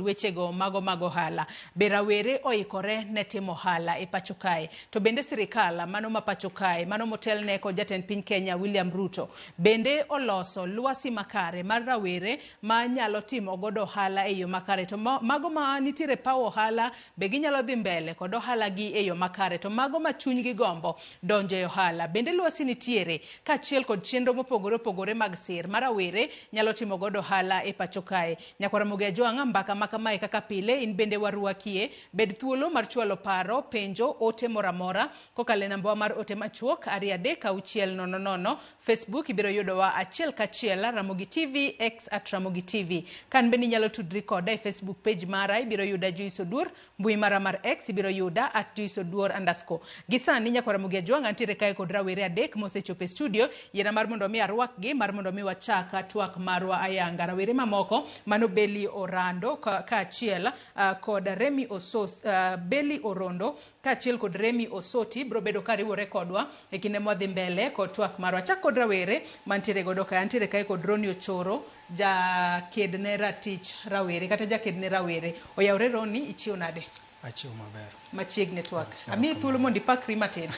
wechego mago mag ohala. Be rawere oikore ne timo ohala e pacho kae? To bende sirikal mano ma pacho kae, mano motelne kod jatend piny Kenya William Ruto, bende oloso lwasi makare mar rawere ma nyalo timo godo ohala e yo makare? To mago ma nitiere paw ohala be ginyalo dhi mbele kod ohala gi e yo makare? To mago ma chunygi gombo donjo e ohala, bende lwasi nitiere kaachiel kod chenro mopogore opogore mag sir ma rawere nyalo timo godo ohala e pacho kae? Nyakwar Ramogi Ajwang', mbaka ma kamae kaka pile in bende warwakie. Bed thuolo mar chwalo paro, penjo, ote moro amora kokalo e nambawa mar ote machuok 23600. Facebook ibiro yudowa achiel kachiel Ramogi TV, X at Ramogi TV. Kan bende inyalo tudri koda e Facebook page mara, ibiro yuda Joyce Oduor. Mbui mara mar X ibiro yuda at Joyce Oduor underscore. Gi sani Nyakwar Ramogi Ajwang' antiere kae kod rawere adek mosechopo e studio. Yiena mar mondo mi arwakgi mar mondo mi wachak twak marwa ayanga. Rawere mamoko mano Beli Orando kaachiel kod Remi Osos, Beli Orondo kaachiel kod Remi Osoti biro bedo ka riwore kodwa e kinde mwadhi mbele kod twak marwa. Chak kod rawere mantiere godo kae. Antiere kae kod Roni Ochoro, jaked ne ratich rawere kata jaked ne rawere. Oyawre Roni, ichiew nade? Achiew maber. Machiegni twak. Amiyi thuolo mondo ipakri matin.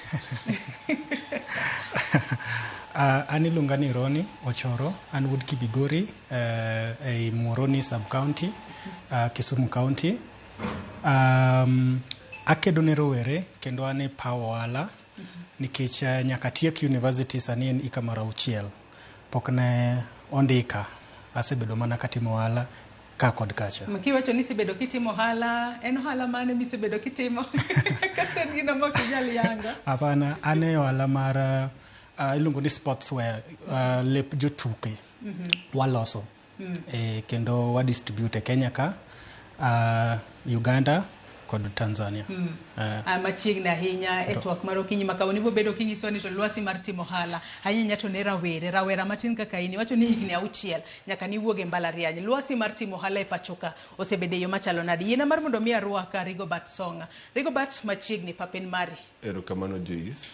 An iluonga ni Roni Ochoro, an wuod Kibigori ei Muhoroni sub-county, Kisumu County. Akedo ne rowere kendo an e paw ohala nikech nyaka atiek university sani en hika mar auchiel. Pok ne ondika, asebedo mana katimo ohala ka kod kacha. Kiwacho ni isebedo kitimo ohala, en ohala mane misebedo kitimo? Kata en gino mok inyal yango. Hapana, an e ohala mar iluongo ni sportswear, lep jotuke waloso. Kendo wa distribute e Kenya ka, Uganda kod Tanzania. Machiegni ahinya e twak mar okinyi ma kawuono. Ibiro bedo kinyisowa ni to lwasi mar timo ohala ahinya ahinya to ne rawere, rawera matin kaka in, iwacho ni higni auchiel nyaka niwuog e mbalariany. Lwasi mar timo ohala e pacho ka osebedo e yo machalo nade? Yiena mar mondo mi arwak Rigobert Songa. Rigobert, machiegni papen mari. Erokamano Joyce.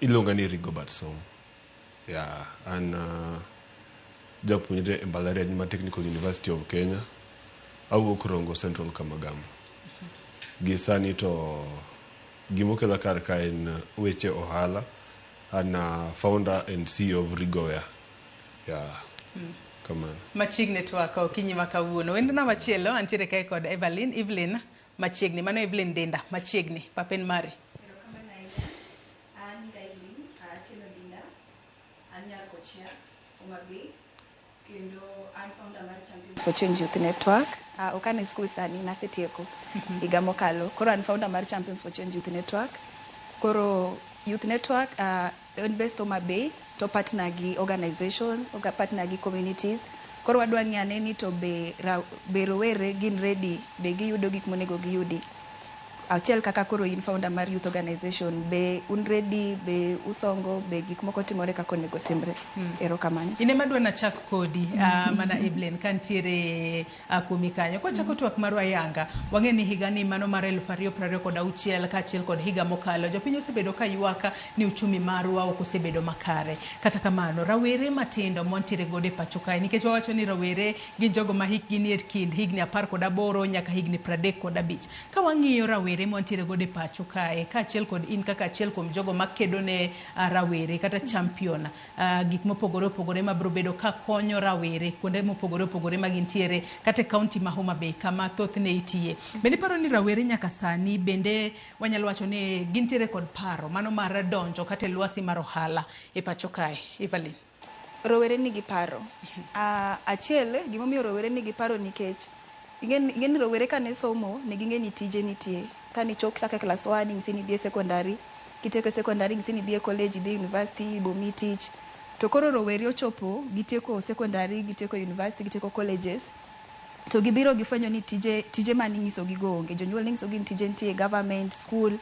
Iluonga ni Rigobert Song. Yeah, an japuonjre e mbalariany mar Technical University of Kenya. Awuok Rongo Central Kamagambo. Gi sani to gimokela kar ka en weche ohala. An founder and CEO of Rigoware. Yeah. Kamano. Machiegni twak okinyi ma kawuono. Wendona machielo antiere kae kod Evelyn, Evelyn machiegni. Mano Evelyn Dinda machiegni. Papen mari. Erokamano ahinya. An nyinga Evelyn Atieno Dinda. An nyar Kochia, Homa Bay. Kendo an founder mar Champions for Change Youth Network. Ok an e school sani, nasetieko higa mokalo. Koro an founder mar Champions for Change Youth Network. Koro Youth Network en based Homa Bay to partner gi organization, partner gi communities. Koro wadwa ng'iyo ane ni to be, be rowere gin ready, be giyudo gik monego giyudi. Achiel kaka koro in founder mar youth organization, be un ready, be usongo, be gik moko timore kaka onego timre. Erokamano. In ema adwa nachak kodi mana Evelyn ka nitiere kuomi kanyo. Kwachako twak marwa ayanga, wang'e ni higani mano mar 2026 kaachiel kod higa mokalo, jopiny osebedo ka ywak ni uchumi marwa ok osebedo makare. Kata kamano, rawere matindo mwantiere godo e pacho kae, nikech wawacho ni rawere gin jogo ma hikgi nie kind higni 18 nyaka higni 35. Ka wang'iyo rawere mwantiere godo e pacho kae, kaachiel kod in kaka achiel kuom jogo makedo ne rawere kata champion gik mopogore opogore mabiro bedo ka konyo rawere kuonde mopogore opogore ma gintiere kata e kaunti ma Homa Bay kama thothne itiye. Bende iparo ni rawere nyaka sani bende wanyalo wacho ni gintiere kod paro mano mar donjo kata e lwasi mar ohala e pacho kae? Evelyn. Rowere nigi paro. Achiel, gimomiyo rowere nigi paro nikech ing'e ni rowere kane somo ne ging'e ni tije nitie. Kane ichok chako e class 1 inyisi ni idhi e secondary, kitieko e secondary inyisi ni idhi e college, idhi e university, ibomiyi tich. To koro rowere ochopo, gitieko secondary, gitieko university, gitieko colleges, to gibiro gifwenyo ni tije, tije mane inyisogi go onge. Jonyuol ne nyisogi ni tije nitie e government, school,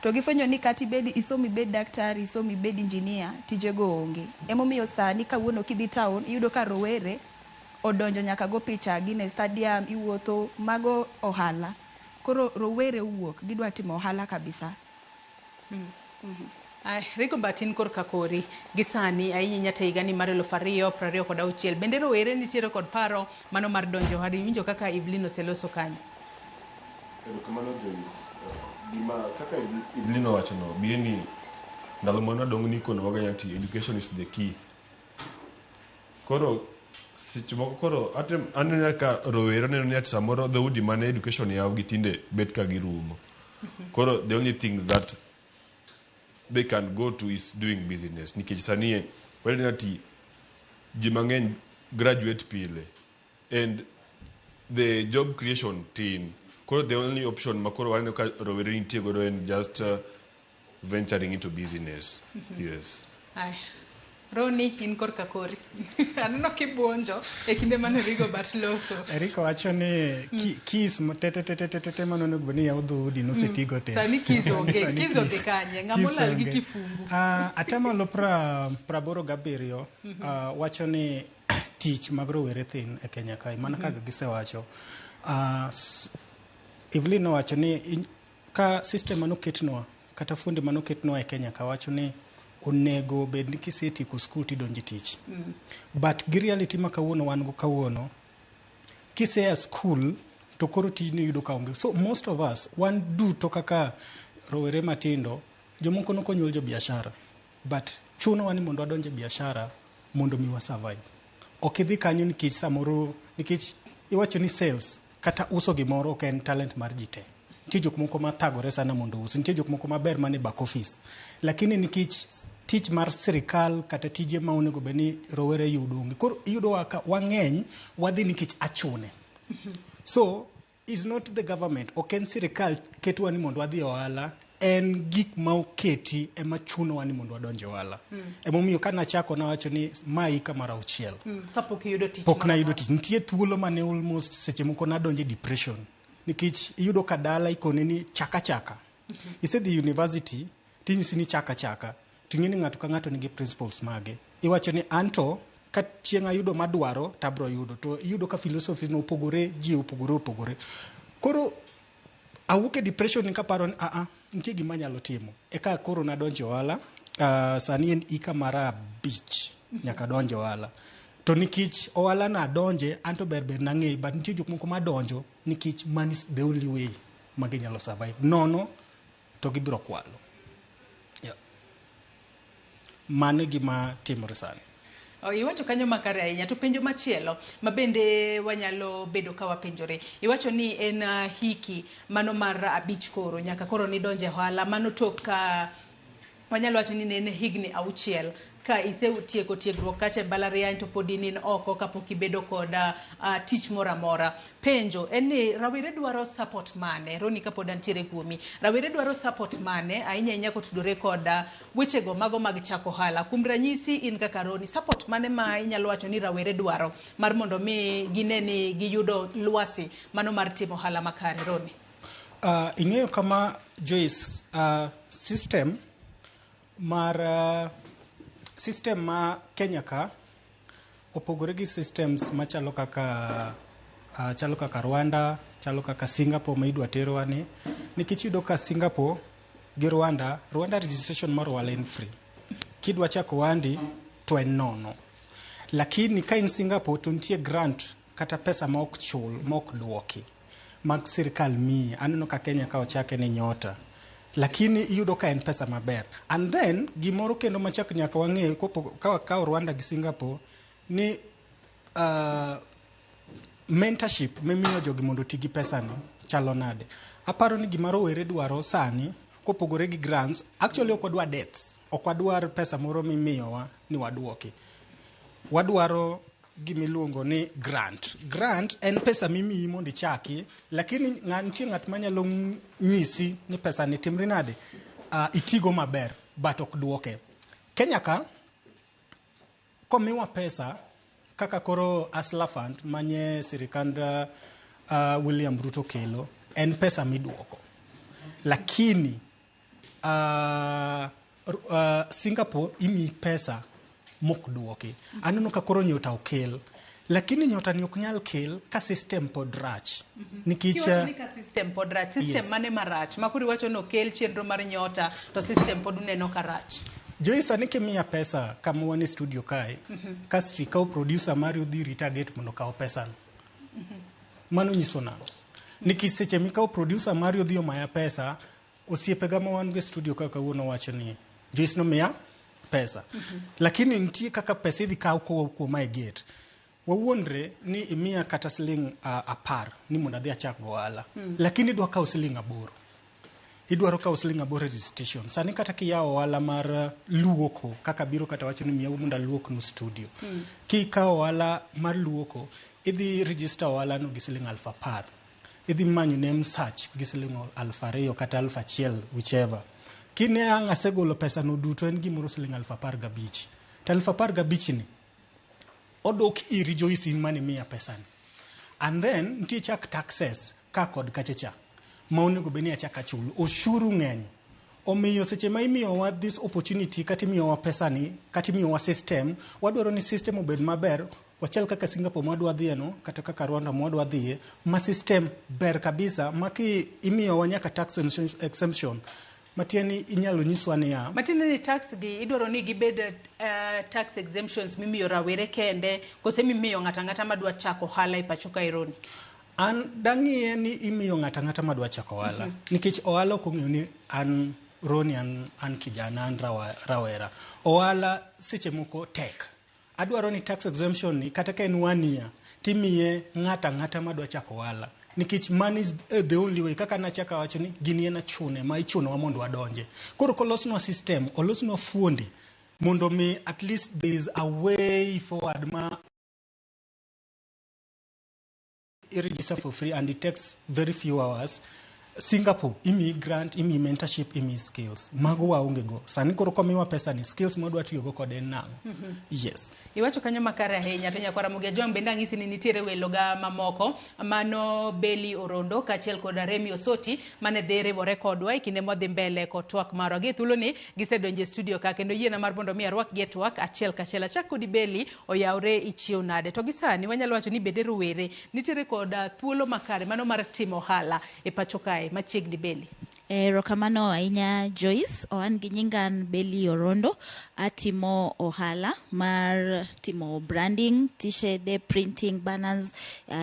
to gifwenyo ni kata ibed isom ibed daktari, isom ibed engineer, tije go onge. Emomiyo sani kawuono kidhi town, iyudo ka rowere odonjo nyaka go picha, gin e stadium, iwuotho, mago ohala. Koro rowere owuok, gidwa timo ohala kabisa. Ay, Rigobert in korka kori gi sani ahinya ahinya to higani mar 2026 bende rowere nitiere kod paro mano mar donjo ohala iwinjo kaka Evelyn oseloso kanyo. Erokamano Joyce. Gima kaka Evelyn owachono bie ni ndalo mane wadongo nikonowaga ati education is the key. Koro seche moko koro aneno ka rowere neno ni ati samoro dhoudi mane education yaw gi tinde bet ka girumo. Koro the only thing that they can go to is doing business nikech sani waneno ati ji mang'eny graduate pile and the job creation tin. Koro the only option ma koro waneno ka rowere nitie godo en just venturing into business. Yes. Ay, Roni in korka kori aneno kibuonjo e kinde mane Rigobert loso. Erika wacho ni keys te te te te te te mane onego bed ni yawo dhoudi nosetigo te. Sani keys onge, Sani keys odhi kanye? Ng'ama keys olal gi onge. kifungu. Atamalo 87 wacho ni tich mag rowere thin e Kenya kae mana kaka gisewacho. Evelyn nowacho ni ka system manoketnwa kata fundi manoketnwa e Kenya ka wacho ni onego bed ni kisetieko skul tidonjo e tich. But gi reality ma kawuono wan go kawuono, kisea skul to koro tijni iyudo ka onge. So most of us, wan duto kaka rowere matindo, jomoko nokonyuol jo biashara, but chunowa ni mondo wadonj e biashara mondo mi wa survive. Ok idhi kanyo nikech samoro, nikech iwacho ni sales kata uso gimoro ok en talent mar ji te. Nitie jok moko mathagore sana mondo ousi, nitie jok moko maber mane back office. Lakini nikech tich mar sirikal kata tije ma onego bed ni rowere yudo onge. Koro iyudo ka wang'eny wadhi nikech achune. So is not the government, ok en sirikal ketwa ni mondo wadhi e ohala, en gik ma oketi ema chunowa ni mondo wadonj e ohala. Emomiyo ka nachako nawacho ni ma hika mar 6. Kapok iyudo tich. Pok nayudo tich. Nitie thuolo mane almost seche moko nadonjo e depression. Nikech iyudo ka dala ikone ni chaka chaka. Isedhi university, tinyisi ni chaka chaka. Ting'e ni ng'ato ka ng'ato nigi principles mage. Iwacho ni anto ka chieng' ayudo madwaro tabro yudo. To iyudo ka philosophy no opogore, ji opogore opogore. Koro awuok e depression ni kaparo ni aa, nitie gima anyalo timo. Eka koro nadonjo e ohala. Sani en hika mar 5 nyaka donjo e ohala. To nikech ohala na adonje, anto ber ber nang'eyo, but nitie jok moko madonjo nikech money is the only way ma ginyalo survive. Nono to gibiro kwalo. Yeah. Mano e gima timore sani. Iwacho kanyo makare ahinya. To penjo machielo ma bende wanyalo bedo ka wapenjore. Iwacho ni en hiki mano mar 5 koro nyaka koro nidonje ohala mano tok ka wanyalo wacho ni ne en higni 6 ka isetieko tiegruok kacha e mbalariany to pod in oko kapok ibedo kod tich moro amora. Penjo en ni rawere dwaro support mane? Roni kapod antiere kuomi. Rawere dwaro support mane ahinya ahinya kotudore kod wechego mago mag chako ohala. Kuom ranyisi in kaka Roni, support mane ma inyalo wacho ni rawere dwaro mar mondo mi gine ni giyudo lwasi mano mar timo ohala makare, Roni? Ing'eyo kama Joyce, system mar system ma Kenya ka opogore gi systems machalo kaka chalo kaka Rwanda, chalo kaka Singapore ma idwa terwa ni. Nikech iyudo ka Singapore gi Rwanda, Rwanda registration mar ohala en free. Kidwa chako ohandi to en nono. Lakini ka in Singapore to nitie grant kata pesa ma ok chul, ma ok duoki mag sirikal miyi. Aneno ka Kenya ka ochake ni Nyota. Lakini iyudo ka en pesa maber. And then gimoro kendo machak nyaka wang'e ka wakawo Rwanda gi Singapore ni mentorship mimiyo jogi mondo oti gi pesani chalo nade. Aparo ni gima rowere dwaro sani kopogore gi grants, actually ok wadwar debts, ok wadwar pesa moro mimiyowa ni waduoki. Wadwaro gimiluongo ni grant. Grant en pesa mimiyi mondo ichaki, lakini nitie ng'at manyalo nyisi ni pesa ni timri nade, itigo maber, but ok duoke. Kenya ka, komiwa pesa, kaka koro Hustler Fund manye sirikand William Ruto kelo, en pesa miduoko. Lakini Singapore imiyi pesa mok duoki. Aneno ka koro Nyota okel. Lakini Nyota ni ok nyal kel ka system pod rach. Nikech Kiwacho ni ka system pod rach. System mane marach? Ma koro iwacho ni okel chenro mar nyota to system pod uneno ka rach. Joyce, sani kimiya pesa kama wan e studio kae, kasto ikawo producer mari odhi rita gate mondo okaw pesano. Mano nyiso nang'o? Nikech seche mikawo producer mari odhi omaya pesa, osiepega ma wan go e studio ka kawuono wacho ni Joyce nomiya pesa. Lakini nitie kaka pesa idhi kaw kowuok kuoma e gate. Wawuondre ni imiya kata siling 10 ni mondo adhi achak go ohala. Lakini idwa kawo siling 8. Idwaro kawo siling 8 e registration. Sani kata kiyawo ohala mar luoko, kaka biro kata wacho ni miya mondo aluoknu studio. Kikawo ohala mar luoko, idhi register ohala no gi siling 10,000. Idhi manyo name search gi siling 2,000 kata 1,000, whichever. Kine ang' asegolo pesa no duto en gimoro siling 15,000. To 15,000 ni odok iri Joyce in mane miya pesa ni. And then nitie chak taxes ka kod kacha cha ma onego bed ni achak achulo. Oshuru ng'eny. Omiyo seche ma imiyowa this opportunity kata imiyowa pesa ni kata imiyowa system, wadwaro ni system obed maber, wachal kaka Singapore mwadwa dhiye no, kata kaka Rwanda mwadwa dhiye, ma system ber kabisa, ma ki imiyowa nyaka tax exemption. Matiende ni inyalo nyiswa niya, Matiende ni tax gi idwaro ni gibed tax exemptions mimiyo rawere kende kose mimiyo ng'ato ang'ata madwa chako ohala e pacho ka Ironi. An dang'iye ni imiyo ng'ato ang'ata madwa chako ohala. Nikech ohala ok ong'eyo ni an Roni an kijana, an rawera. Ohala seche moko tek. Adwaro ni tax exemption ni kata ka en one year, timiye ng'ato ang'ata madwa chako ohala. Nikech money is the only way. Kaka nachako awacho ni gini en achune ma ichunowa mondo wadonje. Koro kolosnwa system, olosnwa fuonde mondo mi at least there is a way forward ma i-register for free and it takes very few hours. Singapore, imiyi grant, imiyi mentorship, imiyi skills. Mago waonge go. Sani koro komiwa pesa ni, skills mwadwa tiyogo kode en nang'o? Yes. Iwacho kanyo makare ahinya to nyakwara Ramogi Ajwang' bende ang'isi ni nitiere weloga mamoko mano Beli Orondo kaachiel kod Remi Osoti mane dhi riwore kodwa e kinde mwadhi mbele kod twak marwa. Gi thuoloni gisedonjo e studio ka kendo yiena mar mondo mi arwakgi e twak achiel kachiel. Achak kodi Beli, oyawre ichiew nade? To gi sani wanyalo wacho ni bende rowere nitiere kod thuolo makare mano mar timo ohala e pacho kae machiegni Beli. Erokamano ahinya Joyce, an gi nyinga an Beli Orondo, atimo ohala mar timo branding, t-shirt, printing, banners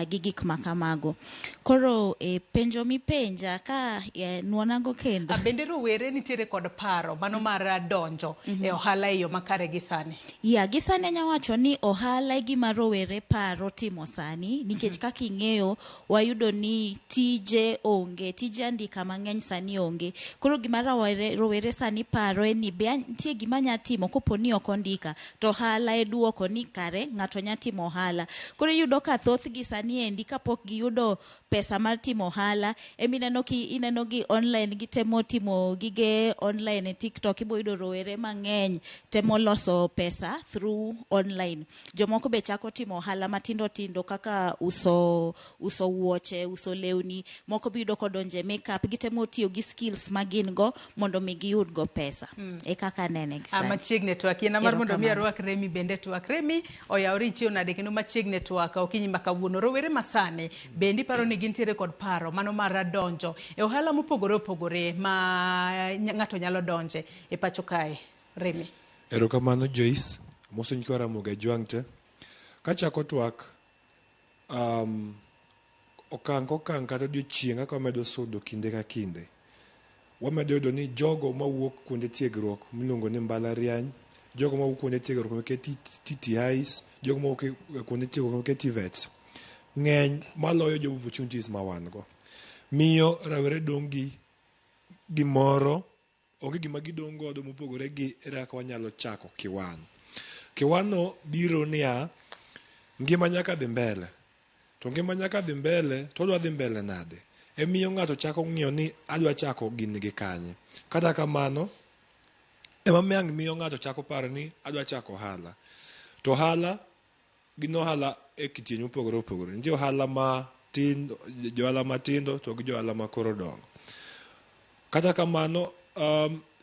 gi gik makamago. Koro penjo mipenja ka nuonago kendo. Bende rowere nitiere kod paro mano mar donjo e ohala e yo makare gi sani? Ya, gi sani anya wacho ni ohala e gima rowere paro timo sani nikech kaka ing'eyo wayudo ni tije onge, tije andika mang'eny sani onge. Koro gima rowere sani paro en ni be nitie gima anya timo kopo ni ok ondika to ohala e duoko ni kare ng'ato nya timo ohala. Koro iyudo ka thothgi sani endi kapok giyudo pesa mar timo ohala emineno ki ineno gi online gitemo timo gige online e TikTok ibo yudo rowere mang'eny temo loso pesa through online. Jomoko be chako timo ohala matindo tindo kaka uso wuoche, uso lewni, moko be iyudo kodonje makeup, gitemo tiyo gi skills ma gin go mondo mi giyud go pesa. E kaka anene gi sani. Machiegni twak yiena mar mondo mi Erokamano. arwak Remi bende twak. Remi oyawre ichiew nade kendo machiegni twak okinyi ma kawuono. Rowere masani bende iparo ni gintiere kod paro mano mar donjo e ohala mopogore opogore ma ng'ato nyalo donje e pacho kae. Remi. Erokamano Joyce, amoso nyikwa Ramogi Ajwang' te. Kachako twak, okang' kokang' kata odiochieng' kaka wamedo sudo kinde ka kinde, wamedo yudo ni jogo mawuok kuonde tiegruok miluongo ni mbalariany, jogo mawuok kuonde tiegruok meke TTIs, jogo mawuok kuonde tiegruok meke TVETs, ng'eny maloyo job opportunities ma wan go. Miyo rawere dong' gi gimoro, onge gima gidong' godo mopogore gi ere kaka wanyalo chako kiwan. Kiwan no biro niya, ngima nyaka dhi mbele. To ngima nyaka dhi mbele, to wadwa dhi mbele nade? Emiyo ng'ato chako ng'iyo ni adwa chako gini gi kanye. Kata kamano, ema ang' miyo ng'ato chako paro ni adwa chako ohala. To ohala gin ohala e kidienje mopogore opogore. Nitie ohala matin, johala matindo to gi johala ma koro dongo. Kata kamano,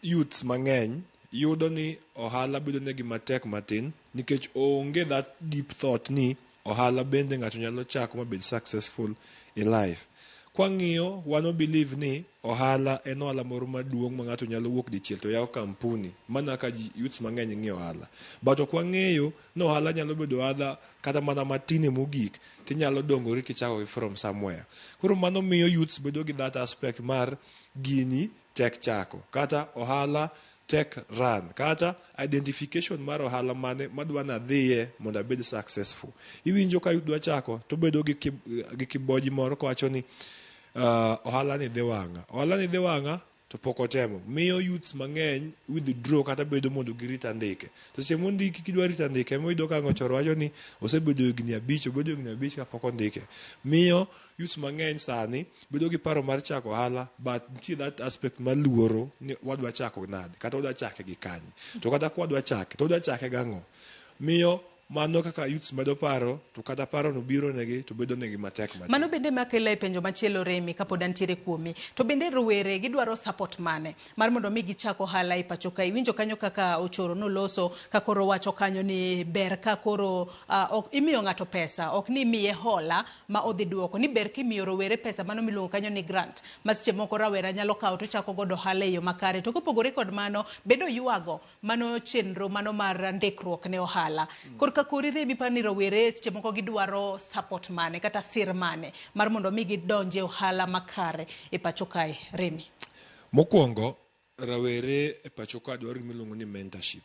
youths mang'eny yudo ni ohala bedo negi matek matin nikech onge that deep thought ni ohala bende ng'ato nyalo chako mabed successful in life. Kwang'iyo wan believe ni ohala en ohala moro maduong' ma ng'ato nyalo wuok dichiel to yawo kampuni mana ka ji youths mang'eny ng'iyo ohala. But ok wang'eyo ni ohala nyalo bedo ohala kata mana matin mogik tinyalo dongori kichako gi from somewhere. Koro mano miyo youths bedo gi that aspect mar gini tek chako kata ohala tek run kata identification mar ohala mane madwa nadhiye mondo abed successful. Iwinjo ka youth dwa chako to bedo gi, gi kiboji moro kowacho ni ohala ni dhi wang'a. Ohala ni dhi wang'a to pok otemo. Miyo youths mang'eny withdraw kata bedo mondo girit andike. To seche mondiki kidwa rito andike ema iyudo ka ng'ochoro wacho ni osebedo higni 5, obedo higni 5 kapok ondike. Miyo youths mang'eny sani bedo gi paro mar chako ohala but nitie that aspect mar luoro ni wadwa chako nade kata wadwa chake gi kanye. To kata kwadwa chake to wadwa chake gang'o. Miyo mano kaka youths medo paro to kata paro no biro negi to bedo negi matek matin. Mano bende makela e penjo machielo Remi kapod antiere kuomi. To bende rowere gidwaro support mane mar mondo mi gichak ohala e pacho ka. Iwinjo kanyo kaka Ochoro noloso ka koro wacho kanyo ni ber ka koro ok imiyo ng'ato pesa, ok ni imiye hola ma odhi duoko. Ni ber kimiyo rowere pesa mano miluongo kanyo ni grant ma seche moko rawera nyalo kawo to chako godo ohala e yo makare. To kopogore kod mano, bende oywago mano chenro mano mar ndikruok ne ohala. Korka kori Remi par ni rowere seche moko gidwaro support mane kata sir mane mar mondo mi gidonje ohala makare e pacho kae Remi. Mokwongo, rawere e pacho ka dwaro gima iluongo ni mentorship.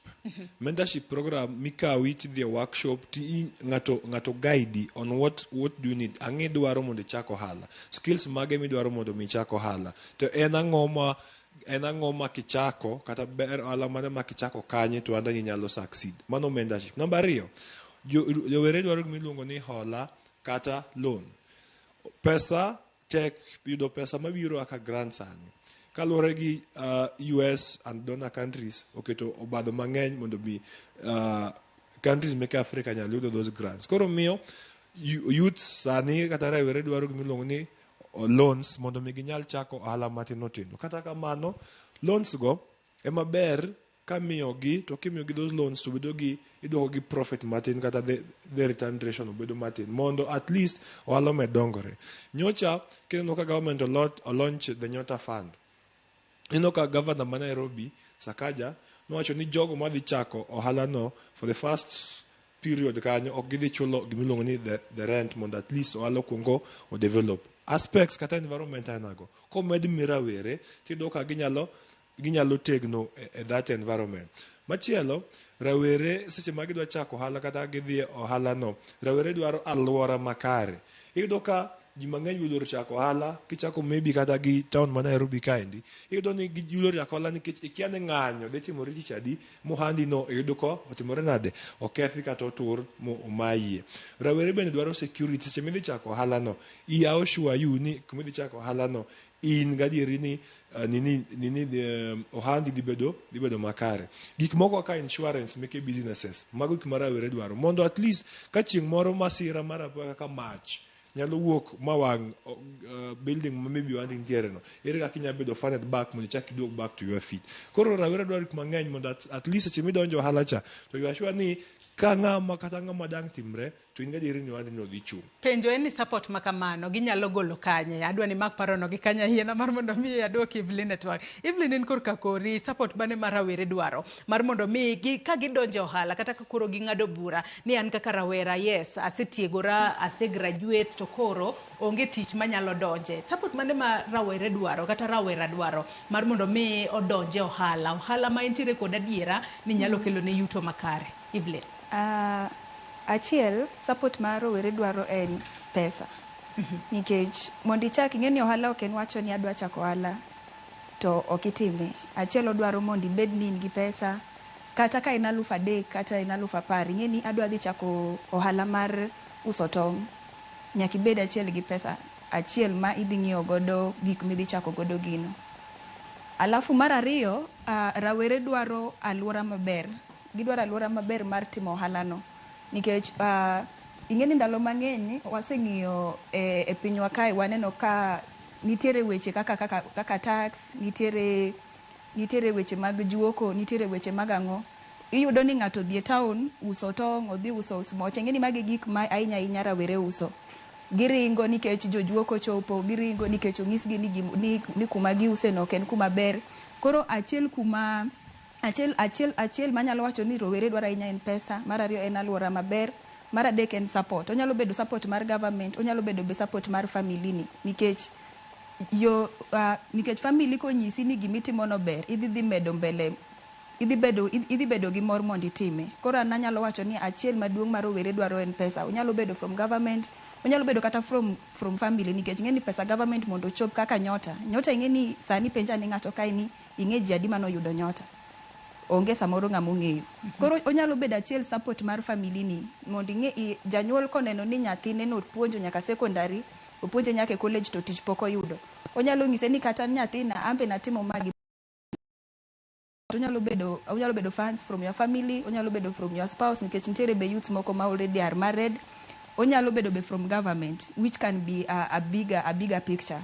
Mentorship program mikawi tidhi e workshop ti ng'ato ng'ato guide on what do you need. Ang'e idwaro mondo ichak ohala. Skills mage midwaro mondo mi ichak ohala. To en ang'o ma kichako kata ber ohala mane ma kichako kanye to ohanda ni nyalo succeed. Mano mentorship. Namba 2, rowere dwaro gima iluongo ni hola kata loan. Pesa tek yudo pesa mabiro kaka grant sani. Kaluwore gi US and donor countries oketo obadho mang'eny mondo mi countries meke Africa nyal yudo those grants. Koro miyo youths sani kata rawere dwaro gima iluongo ni loans mondo mi ginyal chako ohala matindo tindo. Kata kamano, loans go ema ber ka miyogi to kimiyogi those loans to bedo gi iduoko gi profit matin kata the return ratio no bedo matin mondo at least ohala omed dongore. Nyocha kineno ka government olaunch the Nyota Fund. Ineno ka governor ma Nairobi Sakaja nowacho ni jogo madhi chako ohala no for the first period kanyo ok gidhi chulo gimiluongo ni the rent mondo at least ohala okuongo o develop aspects kata environment ainago komed mi rawere tiyudo ka ginyalo tegno e that environment. Machielo, rawere seche ma gidwa chako ohala kata gidhi e ohala no, rawere dwaro alwora makare. Iyudo ka ji mang'eny oluoro chako ohala kichako maybe kata gi town ma Nairobi kaendi iyudo ni giluoro chako ohala nikech ikia ni ng'anyo dhi timore tich adi mohandi no iyudo ko otimore nade okethi kata otur mo omayie. Rawere bende dwaro security seche midhi chako ohala no iyawo sure you ni kumidhi chako ohala no in gadieri ni nini ohandi dhi bedo makare. Gik moko kaka insurance meke businesses mago gik ma rawere dwaro mondo at least ka chieng' moro masira mar apoya kaka mach nyalo wuok ma wang' building ma maybe ohandi nitiere no ere kaka inyalo bedo funded back mondo ichak iduog back to your feet. Koro rawere dwaro gik mang'eny mondo at least seche midonjo ohala cha to you are sure ni ka ng'ama kata ng'ama dang' timre to in gadieri ni ohandi no dhi chung'. Penjo en ni support ma kamano ginyalo golo kanye? Adwa ni mak parono gi kanya yiena mar mondo mi aduok Evelyn network. Evelyn in korka kori support mane ma rawere dwaro mar mondo mi gi, ka gidonjo e ohala kata ka koro ging'ado bura ni an kaka rawera yes asetiegora asegraduate to koro onge tich manyalo donje. Support mane ma rawere dwaro kata rawera dwaro mar mondo mi odonje ohala ohala ma entiere kod adiera ni nyalo kelo ne yuto makare. Evelyn. Achiel support ma rowere dwaro en pesa nikech mondo ichak ing'e ni ohala ok en wacho ni adwa chako ohala to ok itime. Achiel odwaro mondo ibed ni in gi pesa kata ka en 3000 kata en 10,000 ing'e ni adwa dhi chako ohala mar uso tong' nyaka ibed achiel gi pesa achiel ma idhi ng'iewo godo gik midhi chako godo gino. Alafu mar ariyo, rawere dwaro aluora maber. Gidwaro aluora maber mar timo ohala no. Nikech ing'e ni ndalo mang'eny waseng'iyo e pinywa kae waneno ka nitiere weche kaka tax, nitiere weche mag juoko, nitiere weche mag ang'o. Iyudo ni ng'ato odhi e town uso tong', odhi uso smoche. Ing'e ni magi gik ma ahinya ahinya rawere uso. Giringo nikech jojuok ochopo, giringo nikech onyisgi ni, ni kuma giuse no ok en kuma ber. Koro achiel kuma achiel achiel achiel manyalo wacho ni rowere dwaro ahinya en pesa, mar ariyo en aluora maber, mar adek en support. Onyalo bedo support mar government, onyalo bedo be support mar family ni nikech yo nikech family konyisi ni gimitimo no ber, idhi dhi medo mbele idhi bedo gi mor mondo itime. Koro an anyalo wacho ni achiel maduong' ma rowere dwaro en pesa. Onyalo bedo from government, onyalo bedo kata from family nikech ing'e ni pesa government mondo ochop kaka nyota. Nyota ing'e ni sani penja ni ng'ato kae ni ing'e ji adi manoyudo nyota. Onge samoro ng'ama ong'eyo. Koro onyalo bedo achiel support mar family ni mondo ing'e janyuol koneno ni nyathine nopuonjo nyaka secondary, opuonje nyaka e college to tich pok oyudo. Onyalo nyise ni kata nyathina an be natimo ma gi onyalo bedo funds from your family, onyalo bedo from your spouse nikech nitiere be youths moko ma already are married. Onyalo bedo be from government which can be a bigger picture.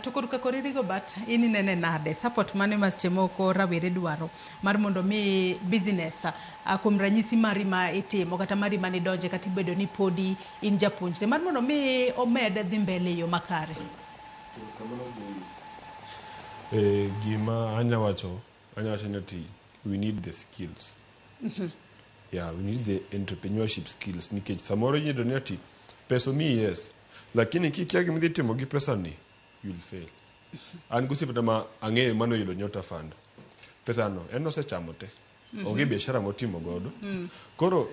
To korka koririgo but in inene nade support mane ma seche moko rawere dwaro mar mondo mi business kuom ranyisi mari ma itimo kata mari manidonje kata ibedo ni podi in japuonjre mar mondo mi omed dhi mbele e yo makare? Gima anya wacho ni ati we need the skills. Yeah, we need the entrepreneurship skills nikech samoro iyudo ni ati pesa omiyi, yes, lakini kikia gima idhi timo gi pesa ni, you'll fail. An gosiepena ma ang'eyo manoyudo Nyota Fund, pesa no en osechamo te, onge biashara motimo godo. Koro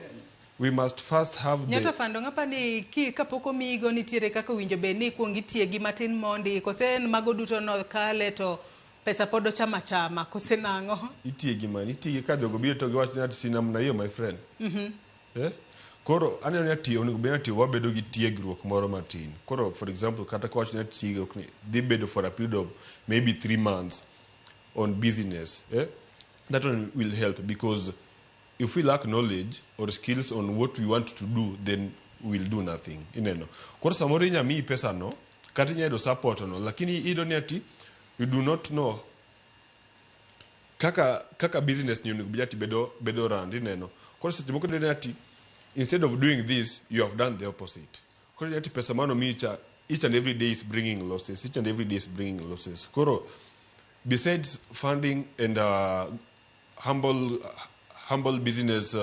we must first have the Nyota Fund ng'apa ni ki kapok omiyigo nitiere kaka owinjo bed ni ikuong itiegi matin mondi kose en mago duto no kale to pesa pod ochamo achama kose nang'o? Itiegi man itiegi ka jogo biro to giwacho ni ati si namna hiyo, my friend, eh? Koro aneno ni ati onego bed ni ati wabedo gi tiegruok moro matin. Koro for example, kata kawacho ni ati tiegruok ni dhi bedo for a period of maybe 3 months on business, eh? That one will help because if we lack knowledge or skills on what we want to do, then we'll do nothing. Ineno koro samoro inya miyi pesa no kata inya yudo support no, lakini iyudo ni ati you do not know kaka business ni onego bed ati bedo rand. Ineno koro seche moko iyudo ni ati instead of doing this, you have done the opposite. Koro iyudo ni ati pesa mano miyi cha each and every day is bringing losses, each and every day is bringing losses. Koro besides funding and humble business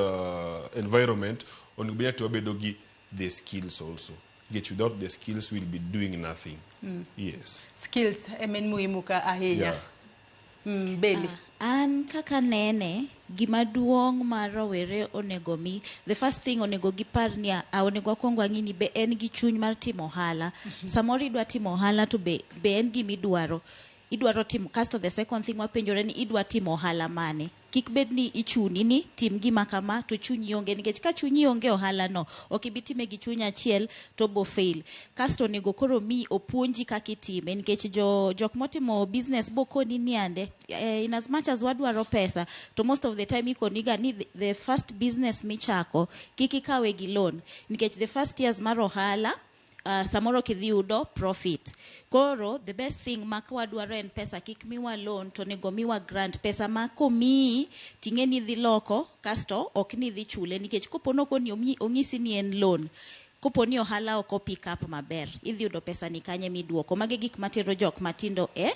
environment, onego bed ni ati wabedo gi the skills also nikech without the skills we'll be doing nothing. Yes. Skills ema en muhimu ka ahinya. Beli. An kaka nene, gima duong' ma rowere onego mi, the first thing onego gipar ni onego akwong wang'i ni be en gi chuny mar timo ohala. Samoro idwa timo ohala to be en gima idwaro timo. Kasto the second thing wapenjore ni idwa timo ohala mane. Kik bed ni ichuni ni tim gima kama to chunyi onge, nikech ka chunyi onge ohala no ok ibi time gi chuny achiel to bo fail. Kasto onego koro mi opuonji kaka itime, nikech jo jok motimo business bokoni ni ande in as much as wadwaro pesa to most of the time ikoniga ni the first business michako kik ikawe gi loan, nikech the first years mar ohala samoro ok idhi yudo profit. Koro the best thing ma ka wadwaro en pesa, kik miwa loan to onego miwa grant, pesa ma komiyi ting'e ni idhi loko kasto ok ni idhi chule, nikech kopo nokoni onyisi ni en loan, kopo ni ohala ok o pick up maber, idhi yudo pesa ni kanye miduoko? Magi gik matero jok matindo e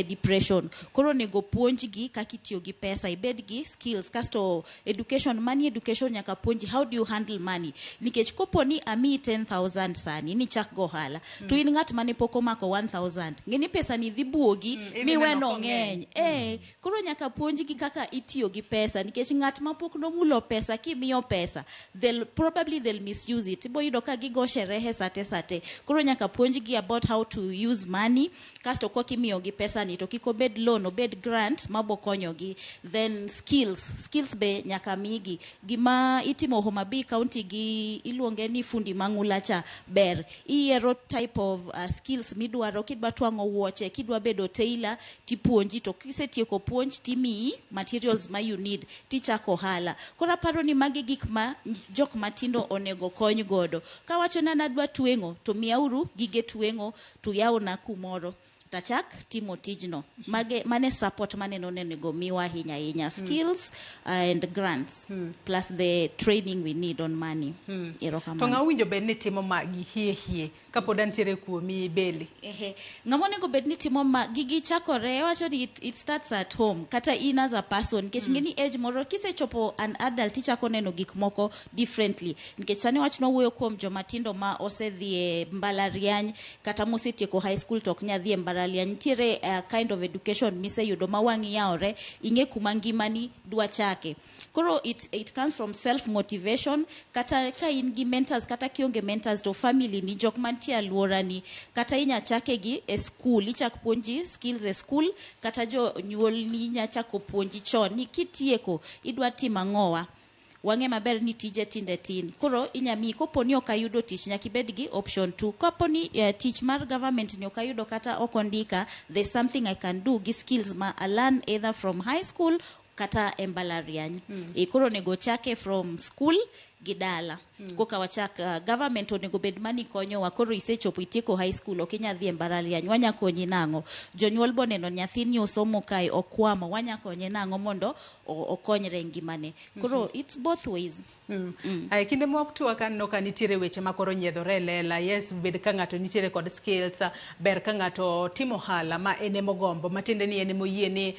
depression. Koro onego puonjgi kaka itiyo gi pesa, ibed gi skills. Kasto education, money education, nyaka puonji how do you handle money, nikech kopo ni amiyi 10,000 sani ni chak go ohala to in ng'at mane pok omako 1000, ng'e ni pesa ni dhi buogi idhi miwe neno no kong'eny. Ng'eny koro nyaka puonjgi kaka itiyo gi pesa, nikech ng'at ma pok nomulo pesa kimiyo pesa, they'll probably they'll misuse it. Ibo yudo ka gigo sherehe sate sate. Koro nyaka puonjgi about how to use money. Kasto kok imiyogi pesa ni to kik obed loan, obed grant mabo konyogi. Then skills be nyaka migi. Gima itimo Homa Bay County gi iluonge ni fundi mang'ula cha ber. Iyiero type of skills midwaro. Kidwa twang'o wuoche, kidwa bedo tailor, tipuonji, to kisetieko puonj timiyi materials ma you need tichako ohala. Koro aparo ni magi gik ma jok matindo onego kony godo. Kawacho ni an adwa tweng'o to miyauru gige tweng'o to yawna kumoro. Tachak timo tijno. Mage mane support maneno onego miwa ahinya ahinya, skills and grants plus the training we need on money. Erokamano. To ng'a owinjo bed ni timo magi hie hie kapod antiere kuomi Beli? Ehe. Ng'ama onego bed ni timo ma gigi chakore, wacho ni it starts at home, kata in as a person, nikech ng'e ni age moro kisechopo an adult, ichako neno gik moko differently, nikech sani wach nwawuoyo kuom joma tindo ma osedhi e mbalariany kata mosetieko high school to ok nyal dhi e mbalariany. Nitiere kind of education miseyudo ma wang'i yawore, ing'e kuma ngimani dwa chake. Koro it comes from self motivation, kata ka in gi mentors, kata kionge mentors, to family ni, jok mantie aluorani, kata inya chake gi e school, ichak puonji skills e school, kata jonyuolni inya chako puonji chon ni kitieko idwa timo ang'owa. Wang'e maber ni tije tinde tin, koro inya miyi kopo ni ok ayudo tich, nyaka ibed gi option 2. Kapo ni tich mar government ni ok ayudo kata ok ondika, there's something I can do gi skills ma I learn either from high school kata e mbalariany. Koro onego chake from school gi dala. Koka wachak, government onego bed mani konyowa. Koro isechopo itieko high school, ok inya dhi e mbalariany, wanya konyi nang'o? Jonyuol boneno nyathini osomo kae okwamo, wanya konye nang'o mondo okonyre e ngimane? Koro it's both ways. Ay, kinde moko ka aneno ka nitiere weche ma koro nyiedhore e lela. Yes, bed ka ng'ato nitiere kod skills, ber ka ng'ato timo ohala ma en emogombo, matiende ni en emoyie ni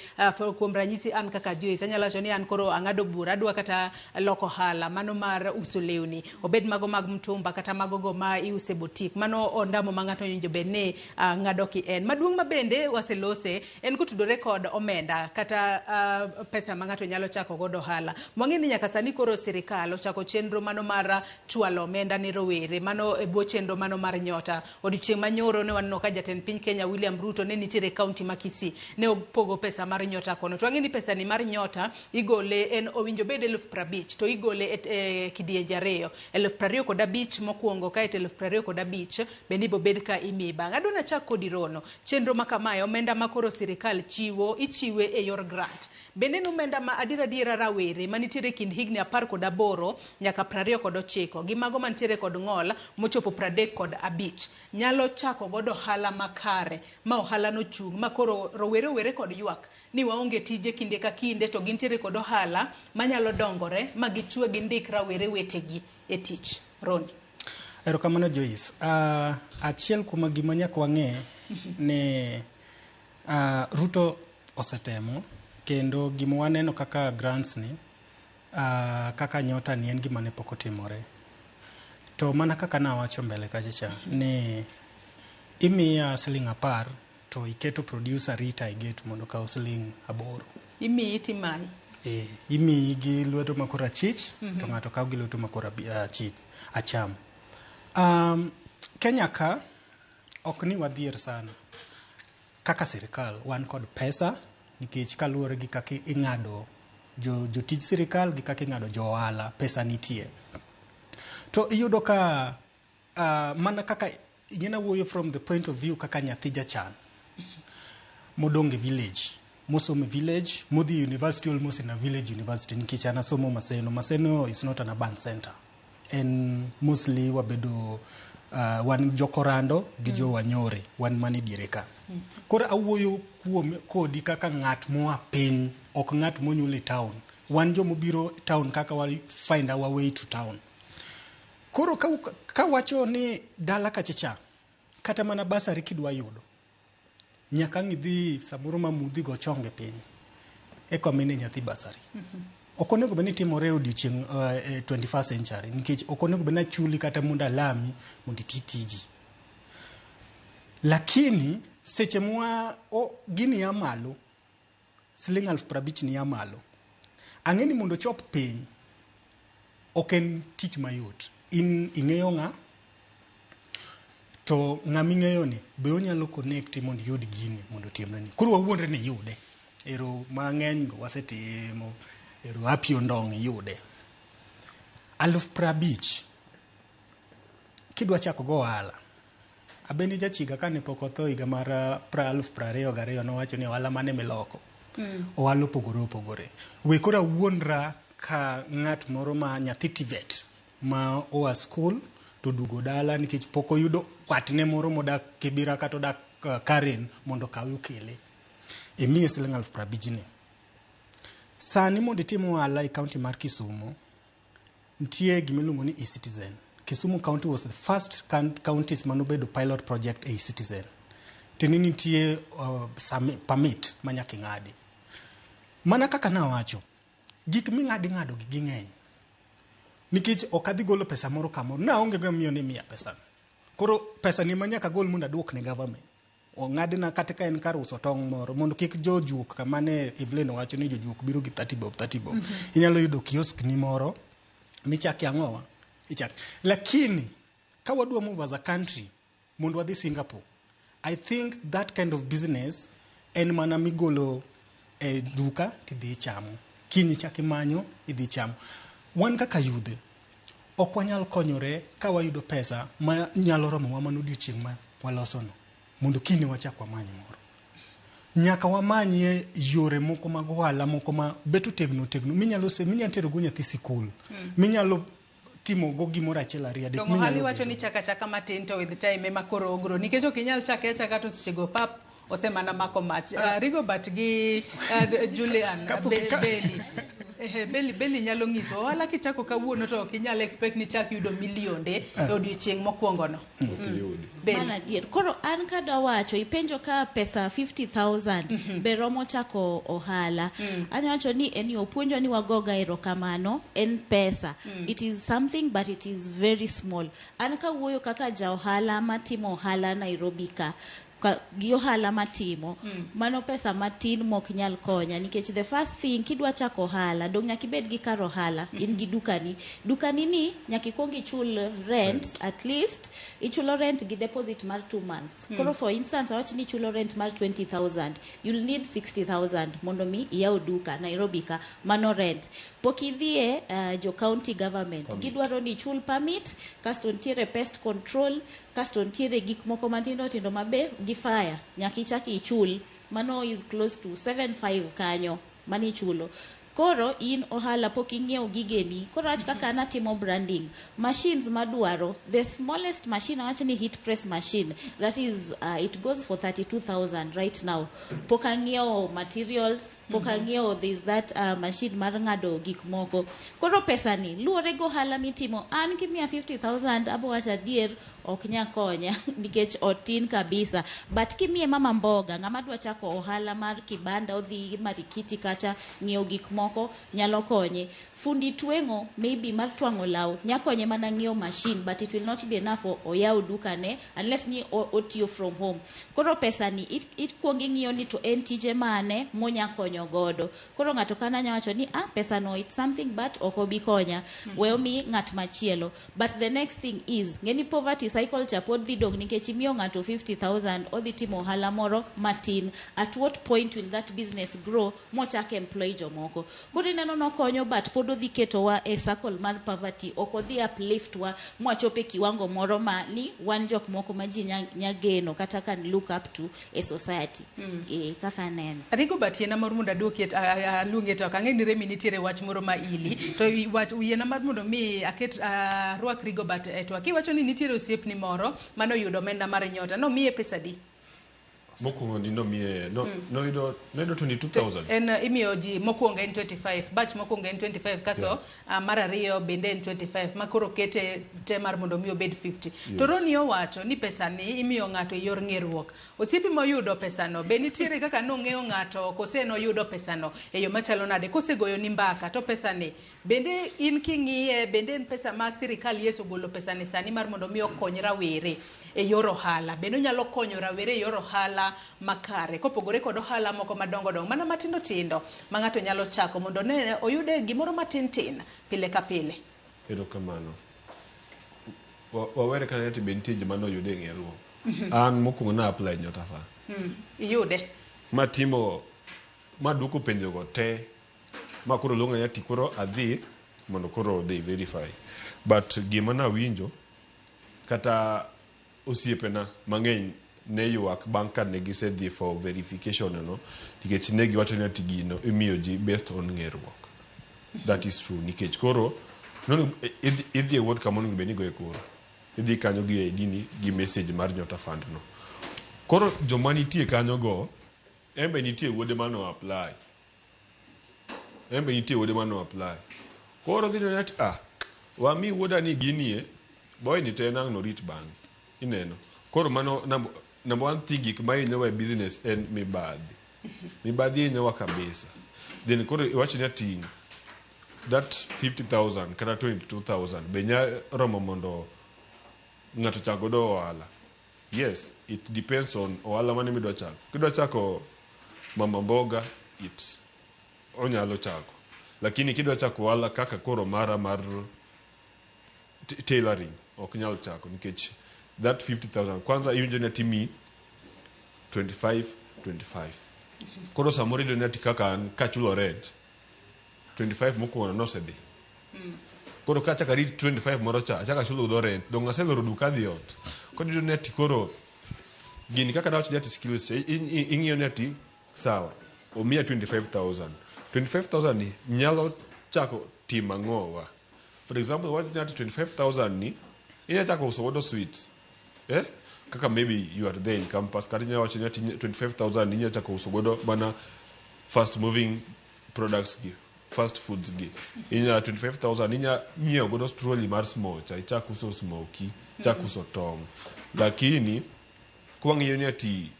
kuom ranyisi an kaka Joyce anyalo wacho ni an koro ang'ado bura, adwa kata loko ohala mano mar uso lewni, obed mago mag mtumba kata mago go ma iuso e boutique. Mano ondamo ma ng'ato owinjo bed ni ng'ado ki en. Maduong' ma bende waselose en kotudore kod omenda kata pesa ma ng'ato nyalo chako godo ohala. Wang'e ni nyaka sani koro sirikal ochako chenro mano mar chwalo omenda ne rowere, mano e bwo chenro mano mar Nyota. Odiochieng' manyoro ne waneno ka jatend piny Kenya William Ruto ne nitiere e kaunti ma Kisii, ne opogo pesa mar Nyota kono. To wang'e ni pesa ni mar Nyota igole, en owinjo bed 50,000, to igole e kidienje ariyo, 25,000 mokwongo, kaeto 25,000 bende ibobed ka imiyi bang'e. Adwa nachak kodi Rono, chenro ma kamae, omenda ma koro sirikal chiwo, ichiwe e yor grant. Bende en omenda ma adier adiera rawere manitiere kind higni 18 nyaka 29 gi mago mantiere kod ng'ol mochopo 35 nyalo chako godo ohala makare ma ohala no chung' ma koro rowere owere kod ywak ni waonge tije kinde ka kinde, to gintiere kod ohala manyalo dongore ma gichwe gindik rawere wetegi e tich. Roni. Erokamano Joyce. Achiel kuom gima nyaka wang'e ni Ruto osetemo, kendo gima waneno kaka grants ni kaka Nyota ni en gima ne pok otimore. To mana kaka nawacho mbele kacha cha ni imiya siling 10 to iketo producer Rita e gate mondo okaw siling 8. Imiyi timayi. E, imiyi gi lwedo ma kor achich to ng'ato kawo gi lwedo ma kor achich acham. Kenya ka ok ni wadhier sana. Kaka sirikal wan kod pesa, nikech kaluwore gi kaka ing'ado jotij sirikal gi kaka ing'ado jo ohala, pesa nitie. To iyudo ka mana kaka ing'e wuoyo from the point of view kaka nyathi jachan modong' e village, mosomo e village, modhi university almost in a village university, nikech an asomo Maseno. Maseno is not an urban center, en mostly wabedo wan jokorando gi jo Wanyore, wan mane diere ka. Koro awuoyo kuom kodi kaka ng'at moa piny, ok ng'at monyuol e town. Wan jomobiro town kaka wa find our way to town. Koro ka wacho ni dala kachacha kata mana bursary kidwa yudo, nyaka ang' idhi samoro ma mudhi go chonge piny eka mine nyathi bursary. Ok onego bed ni timore e odiochieng' 21st century, nikech ok onego bed ni achuli kata mondo alami mondo iti tiji. Lakini seche mwa gini ya malo, siling 50,000 ni ya malo, ang'e ni mondo ochop piny ok en tich mayot. In ing'eyo ng'a to ng'ama ing'eyo ni be onyalo connect mondo iyud gini mondo otimreni. Koro wawuondre ni iyude ero mang'eny go wasetimo ero apio ndong' iyude 50,000 kidwa chako go ohala. Abendi jachiga kane pok otho higa mar 2022 nowacho ni ohala mane miloko. Ohala opogore opogore. We koro awuondra ka ng'at moro ma nyathi TVET ma oa school to duogo dala nikech pok oyudo watne moro modak Kibira kata odak Karen mondo okawe okele. Imiye siling 50,000 ni. Sani mondo itim ohala e county mar Kisumu, nitie gima iluongo ni eCitizen. Kisumu County was the first counties manobedo pilot project e eCitizen. Tiende ni nitie permit ma nyaka ing'adi. Mana kaka nawacho, gik ming'ado ing'ado gi ging'eny. Nikech ok adhi golo pesa moro kamoro. Naonge go miyo ni miya pesa. Koro pesa ni ema nyaka agol mondo aduok ne government. Ong'adna kata ka en kar uso tong' moro mondo kik jojuok kama ne Evelyn owacho ni jojuok biro gi 30 bob 30 bob. Inyalo yudo kiosk ni moro michake ang'owa ichak. Lakini ka wadwa move as a country mondo wadhi Singapore, I think that kind of business en mana migolo e duka tidhi ichamo. Kiny ichak imanyo idhi ichamo. Wan kaka yudhe ok wanyal konyore ka wayudo pesa ma nyalo romowa mana odiochieng' ma walosono mondo kiny wachak wamany moro. Nyaka wamanyie yore moko mag ohala moko ma bet otegno otegno minyalo minyalo tero go nyathi sikul. Minyalo timo go gimoro achiel ariyo adek. To ohali wacho ni chaka chaka matin to with time ema koro ogro nikech ok inyal chake achaka to sechego pap osemana mako mach. Rigobert gi Julian Beli. Beli nyalo nyiso ohala kichako kawuono to ok inyal expect ni chak yudo milionde e odiochieng' mokwongo no. Mano adier. Koro an kadwa wacho ipenjo ka pesa 50,000 be romo chako ohala. Anya wacho ni en opuonjwa ni wagoga erokamano en pesa. It is something but it is very small. An kawuoyo kaka ja ohala matimo ohala Nairobi ka gi ohala matimo mano pesa matin mok nyal konya nikech the first thing kidwa chako ohala dong nyaka ibed gi kar ohala in gi dukani dukani ni nyaka ikuong ichul rent at least ichulo rent gi deposit mar 2 months koro for instance awach ni ichulo rent mar 20000 you'll need 60000 mondo mi iyaw duka Nairobi ka mano rent pok idhiye jo county government gidwaro ni ichul permit kasto nitiere pest control kasto nitiere gik moko matindo tindo mabe gi fire nyaka ichak ichul mano is close to 75 kanyo mani ichulo koro in ohala pok ing'iewo gigeni koro wach kaka an atimo branding machines madwaro the smallest machine awach ni heat press machine that is it goes for 32000 right now pok ang'iewo materials pok ang'iewo this that machine mar ng'ado gik moko koro pesa ni luwore go ohala mitimo an kimiya 50000 abo wacho adier ok nya konya nikech otin kabisa but kimiye mama mboga ng'ama dwa chako ohala mar kibanda odhi Marikiti kacha ng'iewo gik moko nyalo konye fundi tweng'o maybe mar twang'o law nya konye mana ng'iewo machine but it will not be enough oyaw duka ne unless ni otiyo from home koro pesa ni ikuongo ing'iyo ni to en tije mane monya konyo godo koro ng'ato kana nya wacho ni pesa no it's something but ok obi konya we omi ng'at machielo but the next thing is ng'eni poverty cycle cha pod dhi dong' nikech imiyo ng'ato 50000 odhi timo ohala moro matin at what point will that business grow mochak employ jomoko koro ineno nokonyo but pod odhi ketowa e circle mar poverty ok odhi uplift wa mwachope kiwango moro ma ni wan jok moko ma ji nya geno kata can look up to e society kaka neno Rigobert yiena mar mondo aduoki aluongi e twak ang'e ni Remi nitiere wach moro ma ili to wach yiena mar mondo mi aket arwak Rigobert e twak iwacho ni nitiere osiepni moro manoyudo omenda mar nyota nomiye pesa di Mokwongo ni nomiye noyudo 22000 en imiyo ji mokwongo en 25 batch mokwongo en 25 kaso mar ariyo bende en 25 ma koro kete te mar mondo mi obed 50 to Roni owacho ni pesa ni imiyo ng'ato e yor ng'eruok osiepi moyudo pesano be nitiere kaka nong'eyo ng'ato kose noyudo pesano e yo machalo nade kosegoyo ni mbaka to pesa ni bende in king'iye bende en pesa ma sirikal yes ogolo pesa ni sani mar mondo mi okony rawere e yor ohala bende onyalo konyo rawere e yor ohala makare kopogore kod ohala moko madongo dongo mana matindo tindo ma ng'ato nyalo chako mondo ne oyude gimoro matin tin pile ka pile. Erokamano. Wawere kanyo to be nitie joma noyude e ng'eruok. An mokwongo na apply Nyota Fund. Iyude. Matimo maduoko penjo go te ma koro luonga ni ati koro adhi mondo koro odhi verify. But gima nawinjo kata osiepena mang'eny ne ywak bang' ka ne gisedhi for verification no nikech ne giwacho ni ati gino imiyo ji based on ng'eruok. That is true nikech koro idhi e ward kama onego bed ni igoye kura. Idhi kanyo gi ID ni gi message mar Nyota Fund no. Koro joma nitie kanyo go, en be nitie wuode mano apply. En be nitie wuode mano apply. Koro dhi neno ati ah, wami wuoda ni ginie, boy ni to en ang' norit bang'e. Ineno. Koro mano number, number one thing gik ma hinyowa e business en mibadhi. Mibadhi hinyowa kabisa. Then koro iwacho ni ati that 50,000 kata 22,000 be nya romo mondo ng'ato chak godo ohala. Yes, it depends on ohala mane midwa chako. Kidwa chako mama mboga, it onyalo chako. Lakini kidwa chako ohala kaka koro mara mar tailoring, ok nyal chako nikech that 50,000 kwanza iwinjo ni atimi 25 25. Koro samoro iyudo ni ati kaka an kachulo rent 25 mokwongo nosedhi. Koro kachako arit 25 moro cha, achako achulo godo rent, dong' aseloro duka adhi ot. Koro iyudo ni ati koro gini kaka nawacho ni ati skills ing'iyo ni ati sawa, omiya 25,000. 25,000 ni nyalo chako timo ang'owa. For example, wacho ni ati 25,000 ni inya chako uso godo sweets. Eh? Kaka maybe you are there in campus, kata inya wacho ni ati 25,000 ni inya chako uso godo mana fast moving products gi, fast foods gi. Inya 25,000 inya nyiewo godo trolley mar smocha, ichak uso smoky, ichak uso tong'. Lakini kwang'iyo ni ati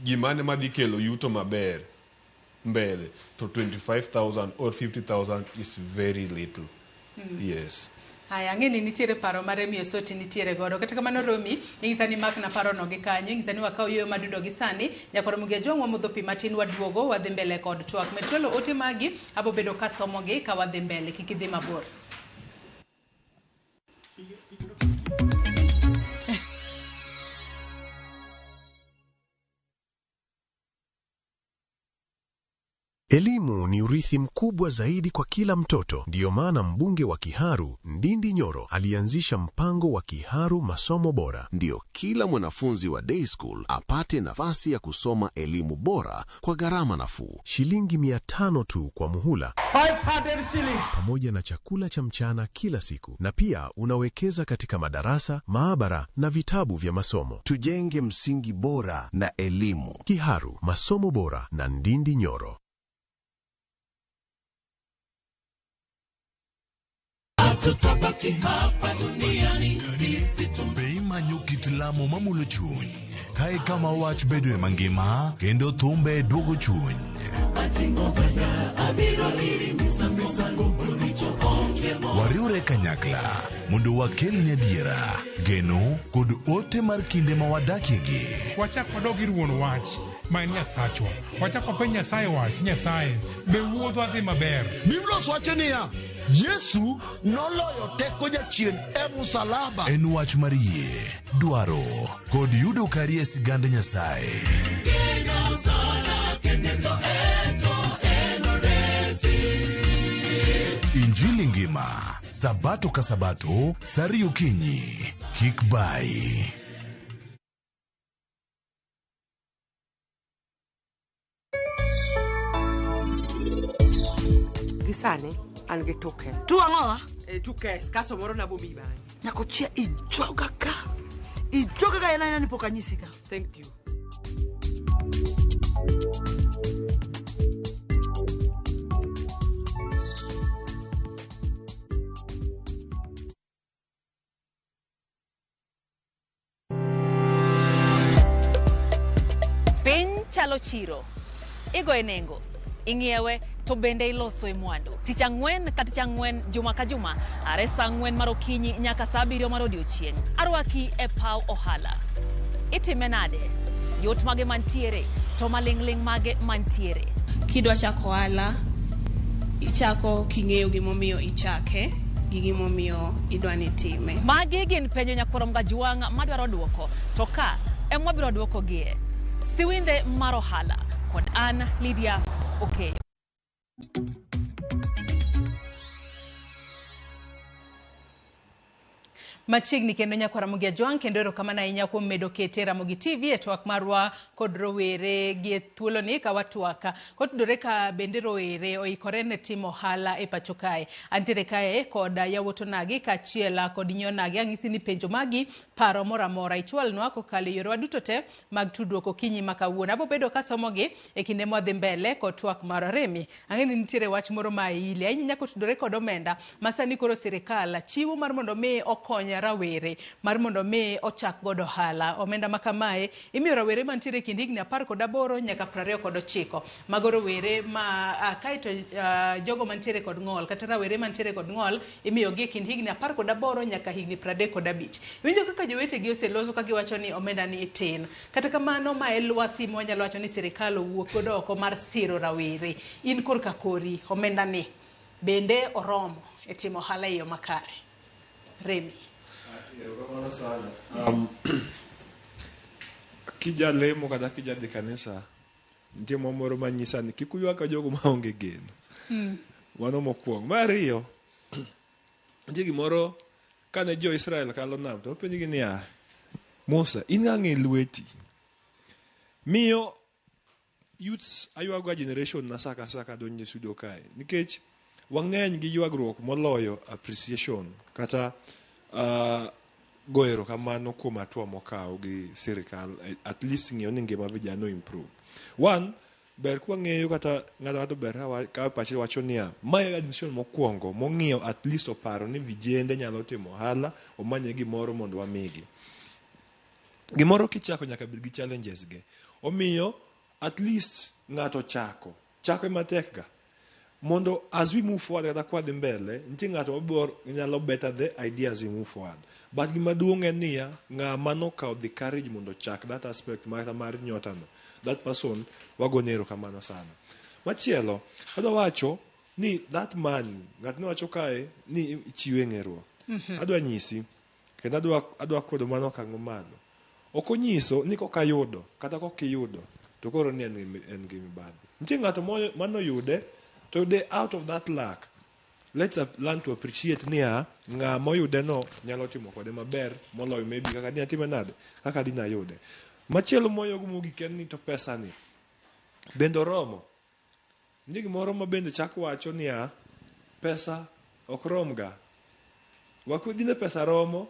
gimane madhi kelo yuto maber mbele to 25,000 or 50,000 is very little. Yes. Haya, ang'e ni nitiere paro ma Remi Osoti nitiere godo. Kata kamano Romi, inyisa ni makna parono gi kanyo, inyisa ni wakaw yueyo madundo gi sani. Nyakoro Mugia Jong wamodho pi matin waduogo, wadhi mbele kod twak. Med chwalo ote magi, abo bedo kasomogi ka wadhi mbele, kik idhi mabor. Elimu ni urithi mkubwa zaidi kwa kila mtoto. Ndiyo maana mbunge wa Kiharu, Ndindi Nyoro, alianzisha mpango wa Kiharu Masomo Bora. Ndiyo kila mwanafunzi wa day school apate nafasi ya kusoma elimu bora kwa gharama nafuu. Shilingi 500 tu kwa muhula, 500 shillings. pamoja na chakula cha mchana kila siku. Na pia unawekeza katika madarasa, maabara na vitabu vya masomo. Tujenge msingi bora na elimu. Kiharu Masomo Bora na Ndindi Nyoro. Be imanyo kit lamo mamulo chuny kae kama wach bedoe mangima kendo thumbe duogo chuny. Wariwre kanyakla mondo wakelni adiera, geno kod ote mar kinde ma wadakiegi. Wachak wadog ir wuon wach ma en Nyasachwa. Wachak wapenj Nyasaye wach, Nyasaye, be wuodhwa dhi maber? Biblos wacho niya, Yesu noloyo teko jachien e musalaba. En wach mar yie, dwaro kod yudo kari e sigand Nyasaye. Injili ngima, Sabato ka Sabato, saa ariyo okinyi. Kik bai. Gi sani an gi tuke. Tu ang'owa? E, tukes kaso moro nabomiyi bang'e. Nyakochia ijoga ka. Ijoga ka en aena ni pok anyisi ga. Thank you. Piny chalo chiro. Igoye nengo, ing'iewe to bende iloso e mwandu. Tich ang'wen ka tich ang'wen, juma ka juma, are saa ang'wen mar okinyi nyaka saa abiriyo mar odiochieng'. Arwaki e paw ohala. Itime nade? Yot mage mantiere to maling'ling' mage mantiere? Kidwa chako ohala, ichako king'eyo gimomiyo ichake gi gimomiyo idwa ni itime. Magi gin penjo nyakwar Mgajwang' madwaro duoko, to ka ema wabiro duokogie. Siwinde mar ohala kod an Lydia Okeyo. Machiegni kendo nyakwa Ramogi Ajwang', kendo erokamano ahinya kuom medo kete Ramogi TV e twak marwa kod rowere gi e thuoloni ka watwak kotudore ka bende rowere oikore ne timo ohala e pacho kae. Antiere kae kod yawuot onagi kaachiel kod nyi onagi. Ang'isi ni penjo magi, paro moro amora ichwalnwa kokalo e yorewa duto te mag tudruok okinyi ma kawuono. Abo bedo kasomogi e kinde mwadhi mbele kod twak mar Remi. Ang'e ni nitiere wach moro ma ile ahinya kotudore kod omenda ma sani koro sirikal chiwo mar mondo mi okony rawere mar mondo mi ochak godo ohala. Omenda ma kamae imiyo rawere mantiere e kind higni 18 nyaka 29. Mago rowere ma kaeto jogo mantiere kod ng'ol kata rawere mantiere kod ng'ol imiyogi e kind higni 18 nyaka higni 35. Iwinjo kaka jowetegi oseloso ka giwacho ni omenda ni tin. Kata kamano ma e lwasi ma wanyalo wacho ni sirikal owuok godo oko mar siro rawere. In korka kori omenda ni bende oromo e timo ohala e yo makare? Remi. Erokamano sana. Kijalemo kata kijadhi kanisa, nitie mwa moro manyisa ni kik uywag ka jogo maonge geno. Mano mokwongo. Mar ariyo, nitie gimoro kane jo-Israel kalo nam to openjgi niya, Musa, in ng'a e lweti? Miyo youths aywago generation na sa ka sa kadonjo e studio kae nikech wang'eny gi ywagruok moloyo appreciation kata go erokamano kuom hatua mokaw gi sirikal at least ng'iyo ni ngima vijana improve. One, ber kwang'eyo kata ng'ato ng'ato ber ka pache wacho niya mae administration mokwongo mong'iyo at least oparo ni vijende nyalo timo ohala omanye gimoro mondo wamigi. Gimoro kichako nyaka bed gi challenges ge. Omiyo at least ng'ato chako. Chako ema tek ga. Mondo as we move forward kata kwadhi mbele, nitie ng'ato mabor nyalo better the idea as we move forward. But gima duong' en niya, ng'ama nokawo the courage mondo ochak that aspect mar nyota no, that person wagone erokamano sana. Machielo, adwa wacho ni that money, ng'at miwacho kae ni ichiwe ng'eruok. Adwa nyisi, kendo adwa kwedo mano okang' mamalo. Ok onyiso ni kokayudo kata kokiyudo to koro ni en gi mibadhi. Nitie ng'ato manoyude to yude out of that lack. Let's learn to appreciate niya ng'ama oyude no nyalo timo kode maber moloyo maybe kaka dine atime nade kaka dine ayude. Machielo moyogo mogik en ni to pesa ni bende oromo. Nitie gimoro ma bende chak wacho niya pesa ok rom ga. Dine pesa romo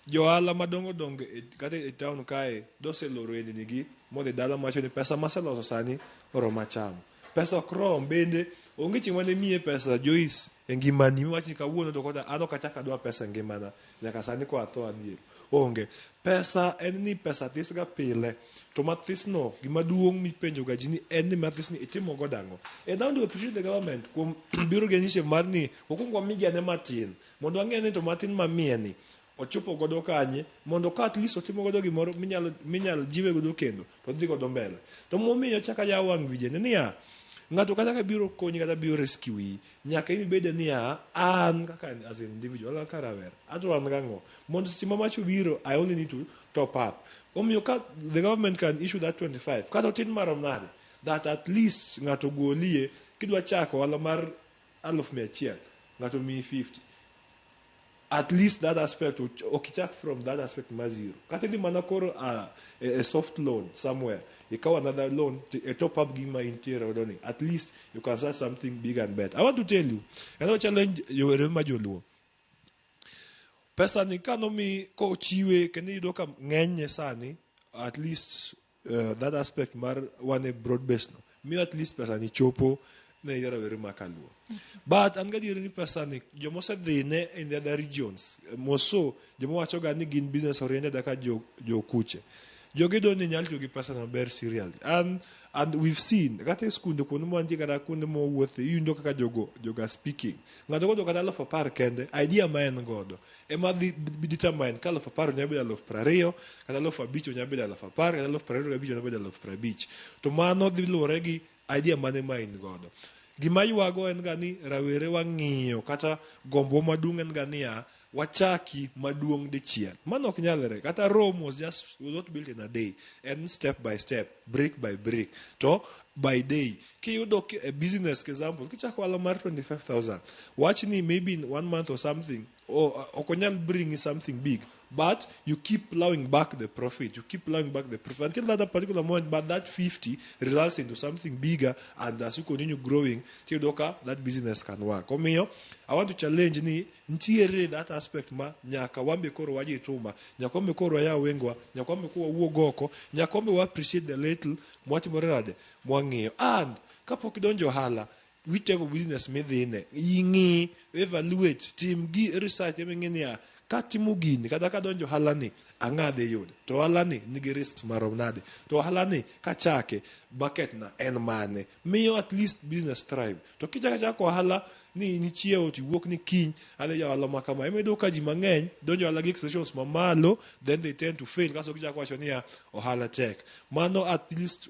johala madongo dongo kata e town kae doseloro endni gi modhi dala mawacho ni pesa maseloso sani oroma chamo. Pesa ok rom bende onge chieng' mane miye pesa Joyce e ngimani miwach ni kawuono to kata an ok achak adwa pesa e ngimana nyaka sani ko atho adier. Onge. Pesa en ni pesa this ga pile to mathis no gima duong' mipenjo ga ji ni en ni mathis ni itimo godo ang'o. And I want to appreciate the government kuom biro gi initiative mar ni okwong wamigi ane matin mondo wang'e ni to matin mamiye ni ochopo godo kanye mondo ka at least otimo godo gimoro minyalo jiwe godo kendo to odhi godo mbele. To momiyo chak ayawo wang' vijende niya ng'ato kata ka biro konyi kata biro rescue yi nyaka in ibede niya an kaka as an individual an kaka rawera adwa an gang'o mondo seche ma mach obiro I only need to top up. Omiyo ka the government can issue that 25 kata otin marom nade that at least ng'ato golie kidwa chako ohala mar 100,000 ng'ato miyi 50 at least that aspect ok ichak from that aspect mar zero kata idhi mana koro a soft loan somewhere ikaw another loan to e top up gima intiere godo ni at least you can start something big and better. I want to tell you another challenge yore ma joluo pesa ni kanomi kochiwe kendo iyudo ka ng'enyne sani at least that aspect mar wan e broad base no miyo at least pesa ni chopo ne rawere ma kaluo but an gadieri ni pesa ni jomosedhine in the other regions moso joma wacho ga ni gin business oriented kaka jo kuche jogi do ni nyal tiyo gi pesa maber serially and we've seen kata e skunde kuonde mwantie kata kuonde mowuothe iwinjo kaka joga speaking ng'ato godo kata 10,000 kende idea ma en godo ema dhi determine ka 10,000 nyalo bedo 20,000 kata 5,000 nyalo bedo 10,000 kata 25,000 nyalo bedo 50,000 to mano dhi luwore gi idea mane ma in godo. Gima ywago en ga ni rawere wang'iyo kata gombo maduong' en ga niya Wachaki maduong' dichiel. Mano ok nyalre. Kata Rome was not built in a day. En step by step, brick by brick. To by day, kiyudo a business example, kichako ohala mar 25,000, wach ni maybe in one month or something, or ok onyal bring you something big, but you keep plowing back the profit, you keep plowing back the profit until that particular moment, but that 50 results into something bigger, and as you continue growing, tiyudo ka that business can work. Omiyo, I want to challenge ni ntiere that aspect ma nyaka wambe koro wajituma, nyaka wambe koro wayaw wengwa, nyaka wambe koro wawuog oko, nyaka wambe wa appreciate the little mwatimore nade, mwang'iyo. And kapok idonjo ohala, which type of business midhine, ing'i, evaluate, tim gi research eming'i niya, katimo gini kata kadonjo ohala ni, ang'a dhi yudo, to ohala ni nigi risks marom nade, to ohala ni kachake market na en mane, miyo at least business thrive. To kichako achako ohala ni nichiewo tiwuok ni kiny adhi yawo ohala ma kama, ema iyudo ka ji mang'eny donjo ohala gi expectations mamalo, then they tend to fail, kasto gichako wacho niya ohala tek. Mano at least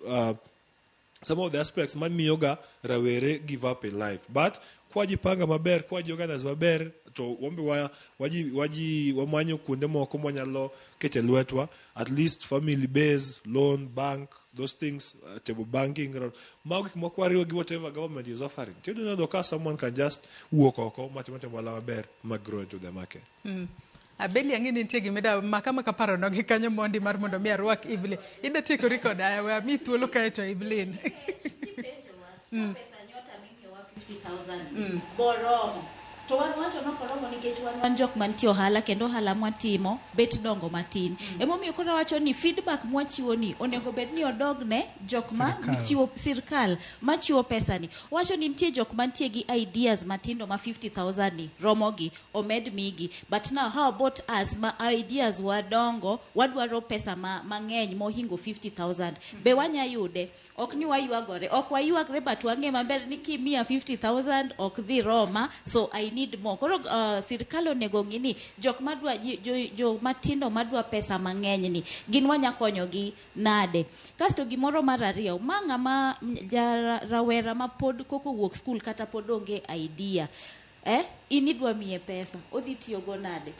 some of the aspects mamiyoga rawere give up in life. But kwajipanga maber, kwaji organize maber, to wambe waji wamanyo kuonde moko mwanyalo kete lwetwa, at least family base, loan, bank, those things, table banking, mago gik moko wariwo gi whatever government is offering. Tiyudo ni ka someone can just wuok oko matimo timo ohala maber ma grow into the market. Abeli, ang'e ni nitie gimida maka maka paro no gi kanyo mondi mar mondo mi arwak Evelyn. Ida tiekori koda, we ami thuolo kae to Evelyn. Pesa nyota mimiyowa 50,000 boromo to wan wacho nokoromo nikech wan jok mantie ohala kendo ohala mwatimo bet dongo matin. Emomiyo koro wacho ni feedback mwachiwo ni onego bed ni odogne jok ma Sirkal. chiwo sirkal machiwo pesa ni. Wacho ni nitie jok mantie gi ideas matindo ma 50,000 ni romogi omed migi, but now how about us ma ideas wadongo wadwaro pesa mang'eny mohingo 50,000 be wanya yude? Ok ni waywagore, ok waywagre, but wang'e maber ni kimiya 50,000 ok dhi roma, so I need more. Koro sirkal onego ng'i ni jok madwa jo matindo madwa pesa mang'eny ni gin wanya konyogi nade. Kasto gimoro mar ariyo, ma ng'ama ja rawera ma pod koko wuok skul kata pod onge idea, in idwa miye pesa odhi tiyogo nade?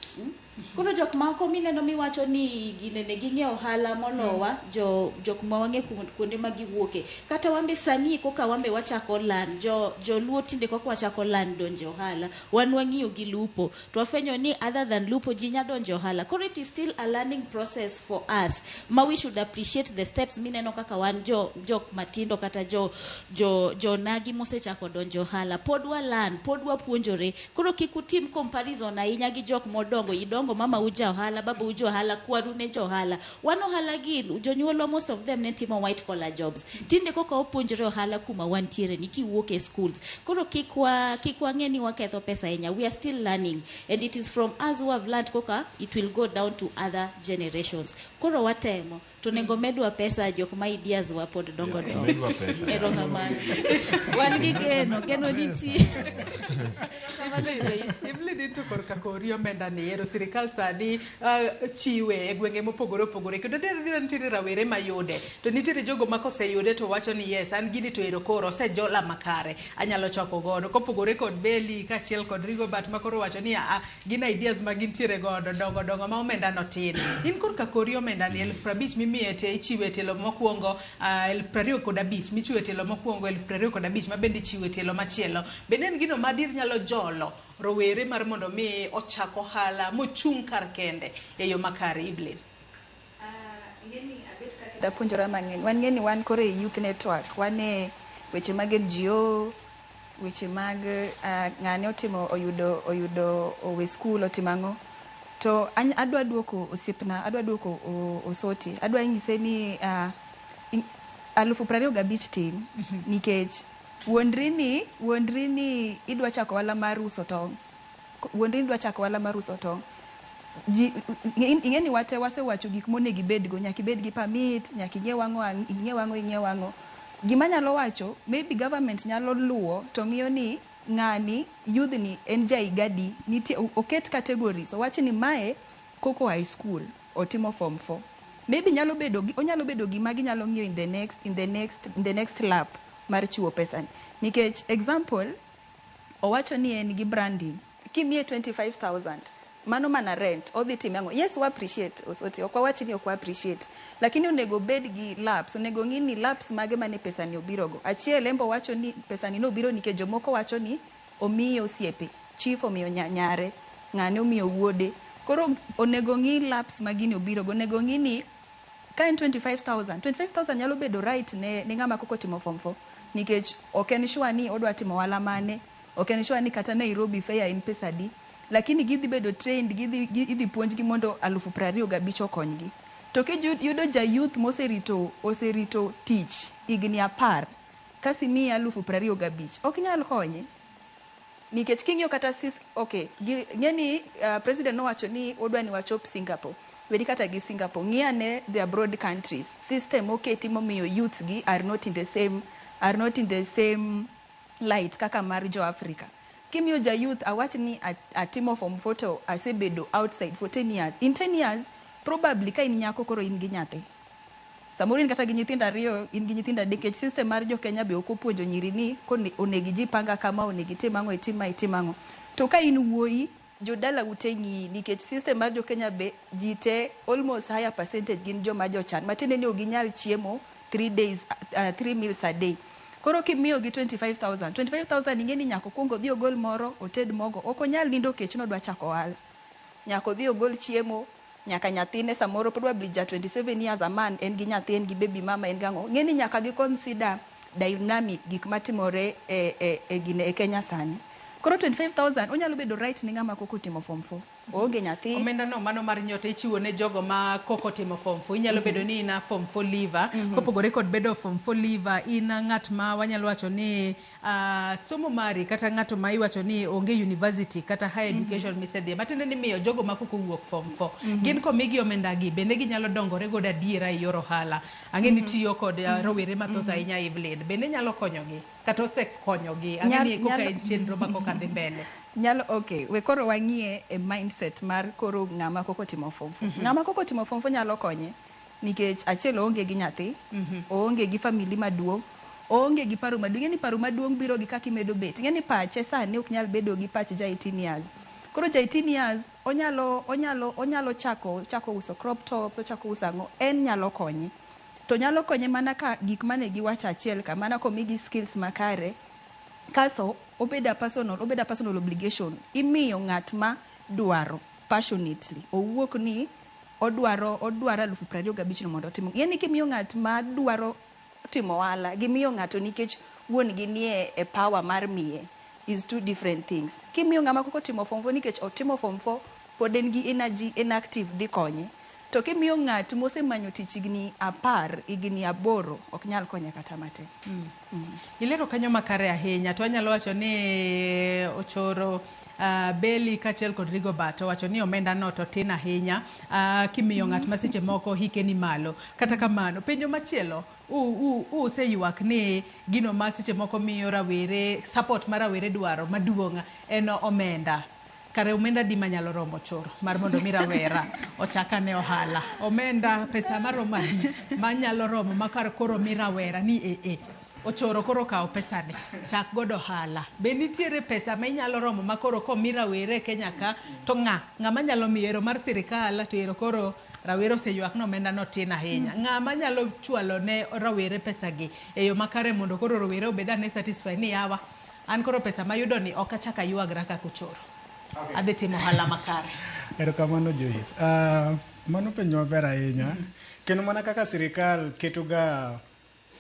Koro jok moko mineno miwacho ni ginene ging'e ohala molowa, jok ma wang'e kuonde ma giwuoke, kata wambe sani koka wambe wachako lan joluo tinde koka wachako lan donjo ohala, wan wang'iyo gi lupo to wafwenyo ni other than lupo ji nya donjo ohala. Koro it is still a learning process for us ma we should appreciate the steps mineno kaka wan jok matindo kata jo nagi mosechako donjo ohala, pod walan, pod wapuonjore. Koro kik utim comparison ahinya gi jok modongo. Idongo mama uja ohala, baba uja ohala, kwaru ne ja ohala, wan ohala gi jonyuolwa most of them ne timo white collar jobs. Tinde koka wapuonjore ohala kuma wantiere ni kiwuok e schools. Koro kik wang'e ni waketho pesa ahinya. We are still learning, and it is from us who have learned koka it will go down to other generations. Koro watemo to onego medwa pesa jok ma ideas wa pod dongo dongo. Medwa pesa. Erokamano, wan gi geno, geno nitie. Evelyn, in to korka kori omenda ni ero sirikal sani chiwe e gwenge mopogore opogore, kendo adier nitiere rawere mayude to nitiere jogo ma koseyude to wacho ni yes, an gini to ero koro osejola makare anyalo chako godo, kopogore kod Beli kaachiel kod Rigobert ma koro wacho ni aa gin ideas ma gintiere godo dongo dongo ma omenda no tin. In korka kori omenda ni 50,000 mimiyo te ichiwe e tielo mokwongo, 25,000 michiwo e tielo mokwongo, 25,000 ma bende ichiwo e tielo machielo, bende en gino ma dir nyalo jolo rowere mar mondo mi ochak ohala mochung' kar kende e yo makare, Evelyn? Dapuonjora mang'eny. Wan ng'eni wan koro e youth network, wan e weche mag NGO, weche mag ng'ane otimo oyudo owe skul otimo ang'o. To adwa duoko osiepna, adwa duoko Osoti, adwa nyise ni 25,000 tin nikech wuondri ni idwa chako ohala mar uso tong'. Wuondri ni idwa chako ohala mar uso tong'. Ji ing'e ni wate wasewacho gik monego ibedgo, nyaka ibed gi permit, nyaka ing'iew ang'o, ing'iew ang'o, ing'iew ang'o. Gima anyalo wacho, maybe government nyalo luwo to ng'iyo ni ng'ani youth ni en ja higa adi, nitie oket categories, owach ni mae koko high school otimo form 4. Maybe nyalo bedo onyalo bedo gima ginyalo ng'iyo in the next lap mar chiwo pesa ni. Nikech example, owacho ni en gi branding. Kimiye 25,000 Mano mana rent, odhi time ang'o? Yes, wa appreciate, Osoti, ok wawach ni ok wa appreciate. Lakini onego obed gi lapse, onego ng'i ni lapse mage mane pesa ni obirogo. Achiel en bo wacho ni pesa ni nobiro nikech jomoko wacho ni omiye osiepe, chief omiyo nyare, ng'ane omiyo wuode. Koro onego ng'i lapse ma gini obirogo, onego ng'i ni ka en 25,000, 25,000 nyalo bedo right ne, ne ng'ama koko timo form 4 nikech ok en sure ni odwa timo ohala mane, ok en sure ni kata Nairobi fare en pesa adi, lakini gidhi bedo trained, gidhi, idhi puonjgi mondo 25,000 okonygi. To kiyudo ja youth moserito oserito tich higni 10, kasi miye 25,000, ok nyal konye. Nikech king'iyo kata sis, okay, ng'e ni president nowacho ni odwa ni wachop Singapore. Weri kata gi Singapore, ng'i ane the abroad countries. System oketi momiyo youths gi are not in the same, are not in the same light kaka mar jo Africa. Kimiyo ja youth awach ni atimo form 4 to asebedo outside for 10 years. In 10 years, probably ka in nyako koro in gi nyathi. Samoro in kata gi nyithindo ariyo, in gi nyithindo adek, nikech system mar jo Kenya be ok opuonjo nyiri ni onego ijipanga kama, onego itim ang'o, itim ma, itim ang'o. To ka in wuoyi, jodala ute ng'iyi, nikech system mar jo Kenya be ji te almost higher percentage gin joma jochan. Matiende ni ok ginyal chiemo 3 days, 3 meals a day. Koro kimiyo gi 25,000, 25,000 ing'e ni nyaka okuong odhi ogol moro, oted mogo. Ok onyal nindo kech nodwa chako ohala. Nyaka odhi ogol chiemo, nyaka nyathine samoro probably ja 27 years a man, en gi nyathi, en gi baby mama, en gang'o. Ng'e ni nyaka gi consider dynamic gik matimore e gine e Kenya sani. Koro 25,000 onyalo bedo right ne ng'ama koko timo form 4. Oonge nyathi. Omenda no mano mar nyota ichiwo ne jogo ma koko timo form 4. Inyalo bedo ni in a form 4 leaver. Kopogore kod bedo form 4 leaver, in ng'at ma wanyalo wacho ni somo mari kata ng'ato ma iwacho ni onge university kata higher education misedhiye. Matiende ni miyo jogo ma koko wuok form 4. Gin komigi omenda gi, bende ginyalo dongore godo adiera e yor ohala. Ang'e ni tiyo kod rowere mathoth ahinya Evelyn. Bende nyalo konyogi kata osekonyogi. Ang'e ni koka en chenro ma koka dhi mbele. Nyalo, okay, we koro wang'iye e mindset mar koro ng'ama koko timo form 4. Ng'ama koko timo form 4 nyalo konye nikech achiel oonge gi nyathi, oonge gi family maduong', oonge gi paro maduong'. Ing'e ni paro maduong' biro gi kaka imedo bet. Ing'e ni pache sani ok nyal bedo gi pach ja 18 years. Koro ja 18 years onyalo chako uso crop tops, ochako uso ang'o, en nyalo konye. To nyalo konye mana ka gik mane giwacho achiel ka, mana komigi skills makare. Kaso obedo a personal obligation. Imiyo ng'at ma dwaro passionately. Owuok ni odwaro 25,000 mondo otim. Yaani kimiyo ng'at ma dwaro timo ohala, gimiyo ng'ato nikech wuon gi nie e power mar miye is two different things. Kimiyo ng'ama koko timo form 4 nikech otimo form 4, pod en gi energy, en active, dhi konye. To kimiyo ng'at mosemanyo tich higni 10, higni 8, ok nyal konye kata matin. Ilero kanyo makare ahinya, to anyalo wacho ni Ochoro, Beli kaachiel kod Rigobert owacho ni omenda no to tin ahinya, kimiyo ng'at ma seche moko hike ni malo. Kata kamano, penjo machielo, useywak ni gino ma seche moko miyo rawere, support ma rawere dwaro maduong' en omenda. Kare omenda di manyalo romo Choro mar mondo mi rawera ochak ane ohala. Omenda pesa maromo adi manyalo romo ma kar koro mi rawera ni Ochoro koro kaw pesani, chak godo ohala. Be nitiere pesa ma inyalo romo ma koro komi rawere e Kenya ka to ng'ama nyalo miyo ero mar sirikal to ero koro rawere oseywak ni omenda no tin ahinya. Ng'ama nyalo chwalo ne rawere pesa gi e yo makare mondo koro rowere obed ane satisfied ni yawa an koro pesa mayudo ni ok achak aywagra kaka Ochoro. Adhi timo ohala makare. Erokamano Joyce. Mano penjo maber ahinya. Kendo mana kaka sirikal ketoga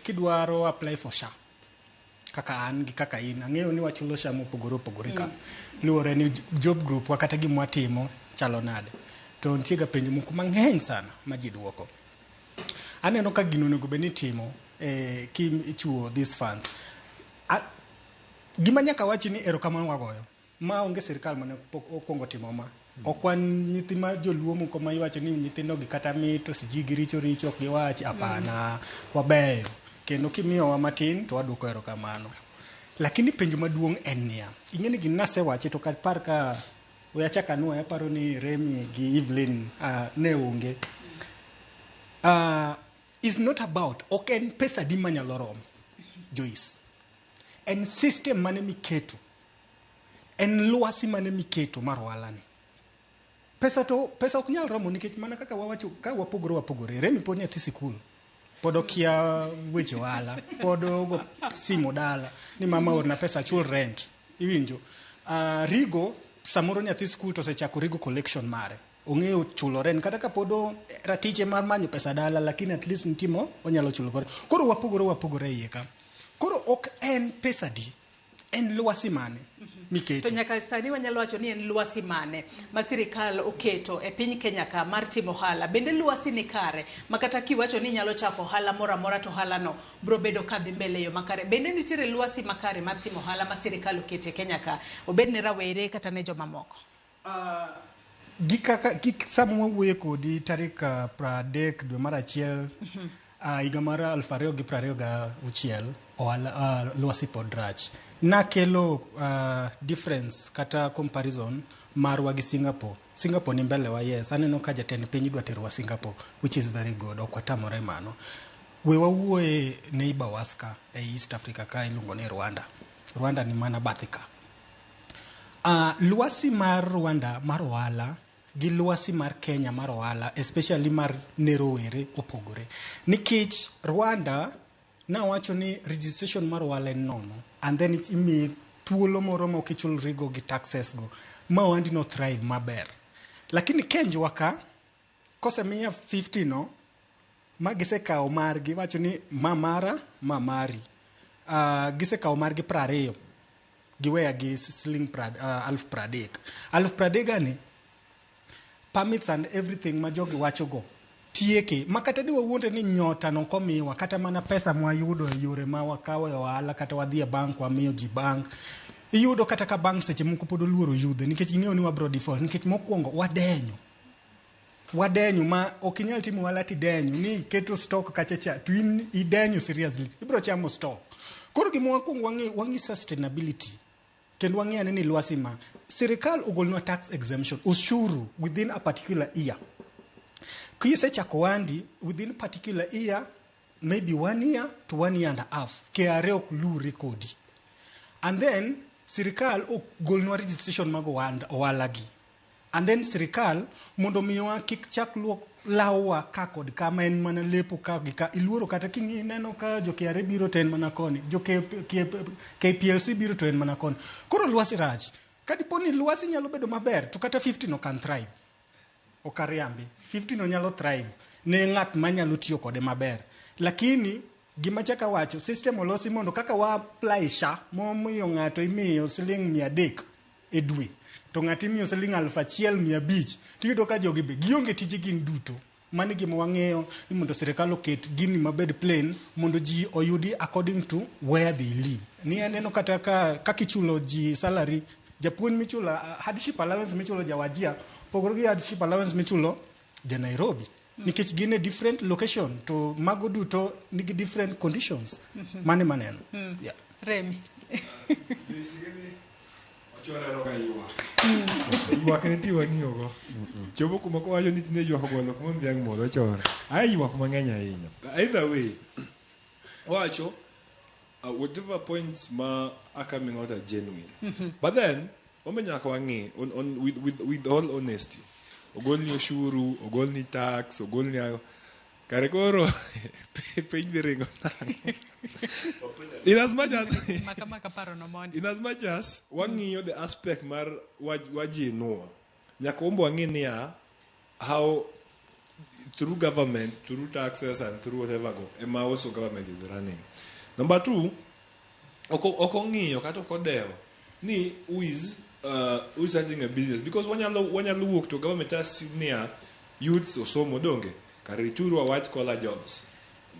kidwaro apply for SHA, kaka an gi kaka in, ang'eyo ni wachulo SHA mopogore opogore ka. Luwore ni job group wa kata gima watimo chalo nade. To nitie ga penjo moko mang'eny sana ma ji duoko. Aneno ka gino onego bed ni itimo kichiwo these funds. Gima nyaka wachi ni erokamano wagoyo. Ma onge sirikal mane pok okwongo timo ma. Ok wan nyithi ma joluo moko ma iwacho ni nyithindo gi kata mit sijui giricho richo ok giwach, hapana, wabeyo. Kendo kimiyowa matin to waduoko erokamano. Lakini penjo maduong' en niya, ing'e ni gini nasewache to ok apar ka we achak anuoye, aparo ni Remy gi Evelyn ne onge. Is not about, ok en pesa adi manyalo romo, Joyce. En system mane miketo, en lwasi mane miketo mar ohala ni. Pesa to pesa ok nyal romo nikech mana kaka wawacho ka wapogore wapogore. Remi pod nyathi sikul. Pod okia weche ohala. Pod ogo simu dala ni mama orna pesa achul rent. Iwinjo? Rigo samoro nyathi sikul to osechako Rigo collection mare. Ong'eyo chulo rent kata ka pod ratiche mar manyo pesa dala lakini at least nitie mo onyalo chulo godo. Koro wapogore wapogore e iye ka. Koro ok en pesa di, en lwasi mane miketo. To nyaka sani wanyalo wacho ni en lwasi mane ma sirikal oketo e piny Kenya ka mar timo ohala. Bende lwasi ni kare ma kata kiwacho ni inyalo chako ohala moro amora to ohala no bro bedo ka dhi mbele e yo makare. Bende nitiere lwasi makare mar timo ohala ma sirikal oketo e Kenya ka, obed ne rawere kata ne jomamoko? Gi kaka gi sama wawuoyo kodi tarik 30 dwe mar achiel higa mar 2026 ohala lwasi pod rach. Nakelo difference kata comparison marwa gi Singapore. Singapore ni mbele wa yes. Aneno ka jatend piny dwa terowa Singapore which is very good. Ok watamore mano. We wawuoye neighbor was ka e East Africa ka iluongo ni Rwanda. Rwanda ni mana bathe ka. Lwasi mar Rwanda mar ohala gi lwasi mar Kenya mar ohala especially mar ne rowere opogore. Nikech Rwanda nawacho ni registration mar ohala en nono and then imiyi thuolo moro ma ok ichul rigo gi taxes go ma ohandi no thrive maber. Lakini Kenjwa ka kosemiya 50 no ma gisekawo margi wacho ni ma mara ma mari. Gisekawo margi 20 giweya gi siling 30,000. 30,000 ni permits and everything ma jogi wacho go tieke ma kata di wawuondre ni nyota no komiwa kata mana pesa mwayudo e yore ma wakawo e ohala kata wadhi e bank wamiyo ji bank iyudo kata ka bank seche moko pod oluoro yudhe nikech ging'eyo ni wabro default nikech mokwongo wadenyo wadenyo ma ok inyal timo ohala tidenyo ni iketo stock kacha cha to in idenyo seriously ibro chamo stock. Koro gima wakwongo wang'i wang'i sustainability kendo wang'i ane ni lwasi ma sirikal ogolnwa tax exemption ushuru within a particular year. Kisechako ohandi within particular year maybe 1 year to 1 year and a half KRA ok lure kodi. And then sirikal ogolnwa registration mag ohala gi. And then sirikal mondo miwa kik chak luok lawwa ka kod ka ma en mana lepo ka gi ka iluoro kata king'i neno ka jo KRA biro to en mana koni jo KPLC biro to en mana koni. Koro lwasi rach. Ka dipo ni lwasi nyalo bedo maber to kata 50 no can thrive. Ok ariambi. 50 no nyalo thrive ne ng'at manyalo tiyo kode maber. Lakini gima chaka wacho system olosi mondo kaka wa apply SHA momiyo ng'ato imiyo siling 300 e dwe to ng'ato imiyo siling 1,500 tiyudo ka jogi be gionge tije gin duto. Mano e gima wang'eyo ni mondo sirikal oket gini mabed plain mondo ji oyudi according to where they live. Ni aneno kata ka kaka ichulo ji salary japuonj michulo hardship allowance michulo ja Wajir pogore gi hardship allowance michulo ja Nairobi. Nikech gin e different location to mago duto nigi different conditions. Mano ema aneno. Yeah. Remi. Ywak nitie wang'iyogo. Chopo kuma kowacho ni tinde ywak ogolo kuma dhiang' modho chon. Ae ywak mang'eny ahinya. Either way, wacho whatever points ma are coming out are genuine. But then, wambe nyaka wang'i on with all honesty. Ogolni ushuru, ogolni tax, ogolni ang'o. Kare koro piny dhi ringo nang'o? In as much as Maka maka paro no mondi. In as much as wang'iyo the aspect mar wajiinua, nyaka wambe wang'i niya how through government, through taxes and through whatever go, ema also government is running. Number two, ok ong'iyo kata ok odewo ni who is starting a business because wanyalo wuok to government assume niya youths osomo donge kare rituru wa white collar jobs.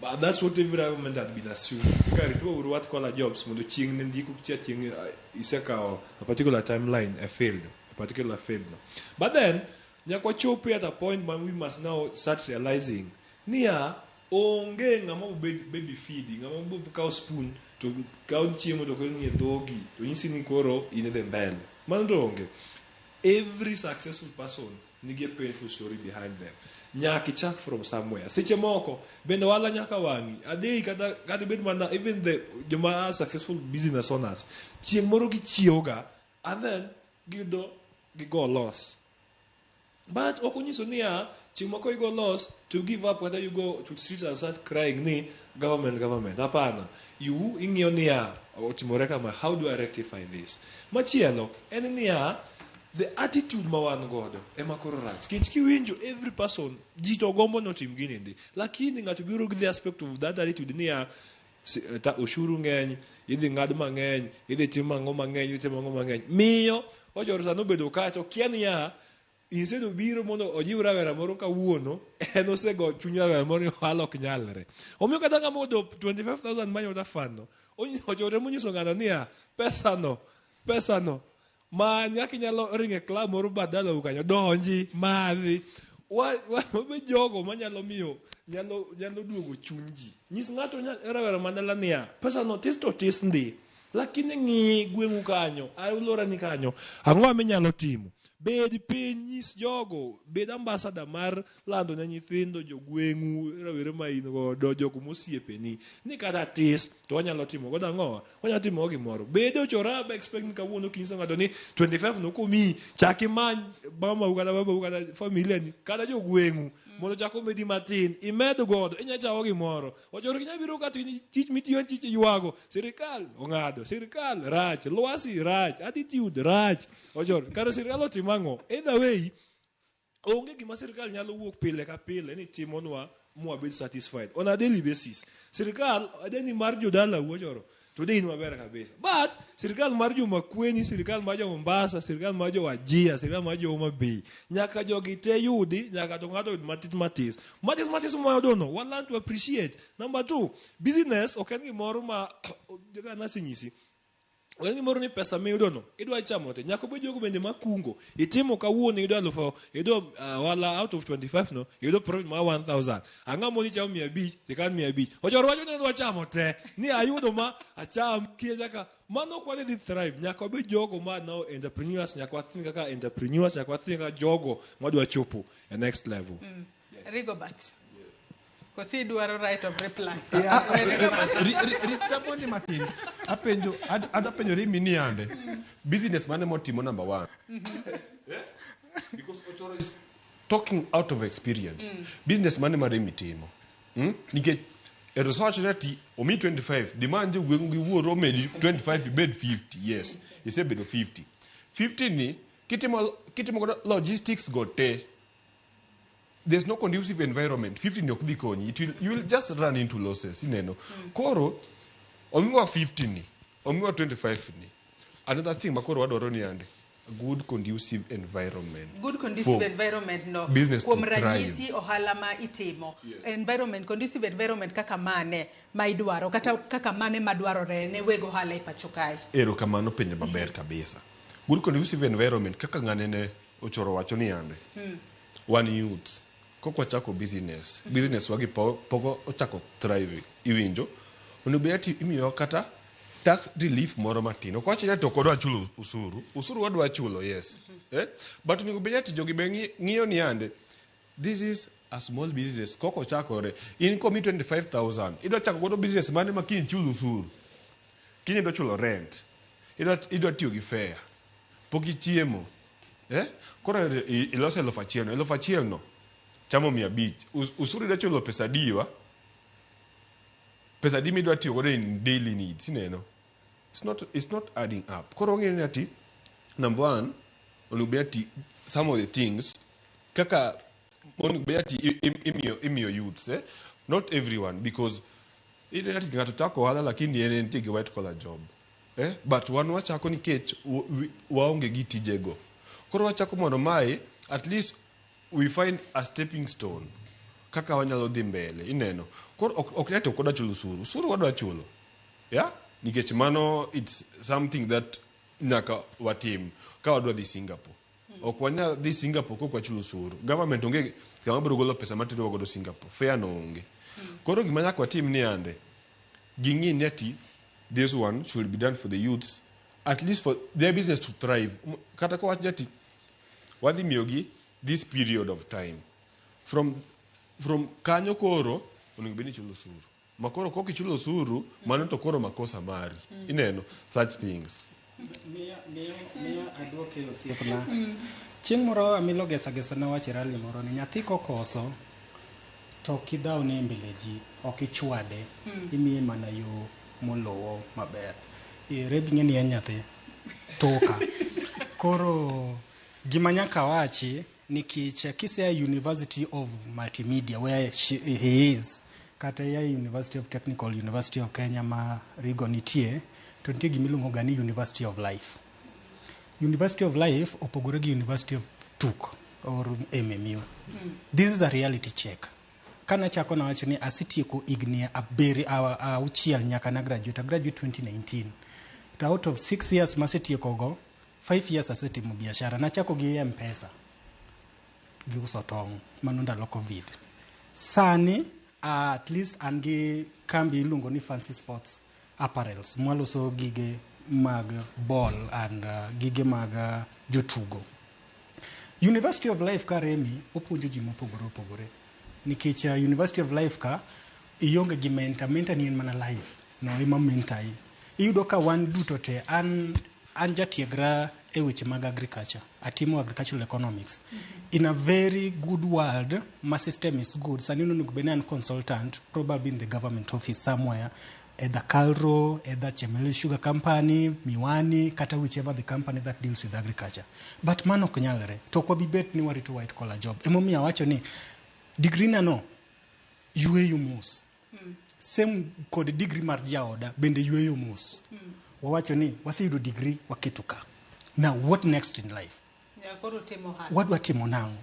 But that's what every government had been assuming. Kare rituru uru white collar jobs mondo chieng' ne ndiko cha chieng' isekawo a particular timeline a field, a particular field no. But then nyaka wachopi at a point when we must now start realizing niya onge ng'ama obed baby feed, ng'ama bo kawo spoon to kawo chiemo to kelo ni e dhogi to nyisi ni koro in idhi mbele. Mano to onge. Every successful person nigi a painful story behind them. Nyaka ichak from somewhere. Seche moko bende ohala nyaka wang'i. Adei kata bed mana even the joma are successful business owners chieng' moro gichiewoga and then giyudo gigo loss. But ok onyiso niya, chieng' moko igo loss to give up kata you go to streets and start crying ni government government. Hapana. You ing'iyo niya, otimore kama, how do I rectify this? Machielo en niya, the attitude ma wan godo ema koro rach. Nikech kiwinjo every person, ji to gombo ni otim gini ndi. Lakini ng'ato biro gi the aspect of that attitude niya, ta, ushuru ng'eny, idhi ng'ad mang'eny, idhi tim ang'o mang'eny, idhi tim ang'o mang'eny. Miyo, ochoro sani obedo kacha, okia niya, instead of biro mondo ojiw rawera moro kawuono, en osego chuny rawera moro ni ohala ok nyalre. Omiyo kata ng'ama oyudo 25,000 mayudo fund no, ochore monyiso ng'ano niya, pesano, pesano, ma nyaka inyalo ringo e club moro bath dalau kanyo, donji, madhi. Wabed jogo manyalo miyo, nyalo, nyalo duogo chuny ji. Nyis ng'ato rawera man dala niya, pesano tis to tis ndi, lakini ng'i gweng'u kanyo, alworani kanyo, ang'o minyalo timo? Bed piny, nyis jogo, bed ambassador mar lando ne nyithindo, jogweng'u, rawere ma in godo, jogo mosiepeni, ni kata tis to wanyalo timo godo ang'o? Wanyalo timo gimoro. Bed ochora ba expect ni kawuono kinyiso ng'ato ni 25 no komiyi, chak imany mamau kata babau kata familia ni, kata jogweng'u, mondo chak omedi matin, imed godo, inya chako gimoro. Ochoro kinya biro ka to in tich mitiyo en tich ywago, sirikal ong'ado, sirikal rach, lwasi rach, attitude rach. Ochoro, kare sirikal otimo ang'o? Either way, onge gima sirikal nyalo wuok pile ka pile ni timonwa mwabed satisfied on a daily basis. Sirikal deni mar jodalau ochoro, today in maber kabisa. But sirikal mar jo Makueni, sirikal mar jo Mombasa, sirikal mar jo Wajir, sirikal mar jo Homa Bay, nyaka jogi te yudi, nyaka to ng'ato yud matis matis. Matis matis mwayudono, wa learn to appreciate. Number 2, business ok en gimoro ma kaka nasenyisi. Ok en gimoro ni pesa miyudono idwa chamo te. Nyaka obed jogo bende makungo. Itimo kawuono iyudo alufu, iyudo ohala out of 25 no, iyudo profit mar 1000. Ang'o moni chamo 500, tikan 500. Ochoro wacho ni adwa chamo te. Ni ayudo ma acham kia chaka. Mano ok wadhi thrive. Nyaka wabed jogo ma now entrepreneurs, nyaka wathink kaka entrepreneurs, nyaka wathink kaka jogo madwa chopo e next level. Rigobert. Kosi idwaro right of reply. Ritaboni matin. Apenjo, adwa penjo Rimi ni ande. Business mane motimo number 1? Yeah? Because Ochoro is talking out of experience. Business mane ma Rimi timo? Nikech e research ne ti omi 25, demand jogweng'u gi wuoro omedi 25 ibed 50. Yes, isebedo 50. 50 ni kitimo godo logistics go te. There's no conducive environment. 50 ni ok dhi konyi. You will just run into losses, ineno. Koro, omiwa 50 ni, omiwa 25 ni. Another thing makoro wadwaro ni ande, a good conducive environment. Good conducive For environment no. business Kuom to thrive. ranyisi ohala ma itimo. Yes. Environment, conducive environment kaka mane ma idwaro, kata kaka mane madwarore ne weg ohala e pacho kae. Erokamano penjo maber kabisa. Good conducive environment kaka ng'ane ne Ochoro wacho ni ande. Wan youths, kok wachako business, business wagi pok ochako thrive, iwinjo, onego bed ati imiyowa kata tax relief moro matin. Ok wach ni ati ok wadwa chulo usuru, usuru wadwa chulo, yes. But onego bed ati jogi be ng'iyo ni ande, this is a small business, kok ochakore. In komi 25,000, idwa chako godo business mane ma kiny chul usuru? Kiny idwa chulo rent, idwa tiyo gi fare, pok ichiemo. Koro iloso eluf achiel no, eluf achiel no chamo 500. Usuru idwa chulo pesa adiwa? Pesa adi midwa tiyo godo in daily needs, ineno? It's not adding up. Koro ong'eyo ni ati, number 1, onego bed ati some of the things kaka onego bed ati imiyo youths, Not everyone, because ineno ati ng'ato chako ohala lakini en entie gi white collar job. But wan wachako nikech waonge gi tijego. Koro wachako mondo mae, at least we find a stepping stone kaka wanyalo dhi mbele, ineno. Koro ok ni ati ok wadwa chulo usuru, usuru wadwa chulo. Yeah? Nikech mano it's something that nyaka watim ka wadwa dhi Singapore. Ok wanyal dhi Singapore kok wachulo usuru. Government onge kama biro golo pesa materowa godo Singapore. Fare no onge. Koro gima nyaka watim ni ande, ging'i ni ati this one should be done for the youths, at least for their business to thrive. Kata ka wach ni ati wadhi miyogi this period of time. From kanyo koro onego bed ni ichulo osuru. Ma koro kok ichulo osuru, mano to koro makosa mari. Ineno such things. Miya aduoke osiepna. Chieng' moro Amilo Gesa Gesa nowacho e rally moro ni nyathi kokoso to ok idhawne e mbele ji, ok ichwade, imiye mana yo moluwo maber. Rebi ing'e ni en nyathi toka. Koro gima nyaka awachi nikech kisea University of Multimedia where he is kata ia University of Technical University of Kenya ma Rigo nitie to nitie gimiluongo ga ni University of Life. University of Life opogore gi University of TUK or MMU. This is a reality check. Kana chako nawacho ni asetieko higni auchiel nyaka na graduate. A graduate 2019. To out of 6 years masetieko go, 5 years asetimo biashara. Nachako gi M-Pesa gi uso tong' mano ndalo Covid. Sani at least an gi kambi iluongo ni Fancy Sports Apparels mwaloso gige mag ball and gige mag jotugo. University of Life ka Remi opuonjo ji mopogore opogore nikech University of Life ka ionge gi mentor, mentor ni en mana life no ema mentor i. Iyudo ka wan duto te an jatiegra e weche mag agriculture. Atimo agricultural economics. In a very good world, my system is good. Sani onego bed ni an consultant, probably in the government office somewhere, either Kalro, either Chemelil Sugar Company, Miwani, kata whichever the company that deals with agriculture. But mano ok nyalre. To ok wabi bet ni warito white collar job. Emomiyo awacho ni degree na no yweyo mos. Same kod degree mar jaoda bende yweyo mos. Wawacho ni waseyudo degree waketo ka. Now what next in life? Wadwa timo nang'o?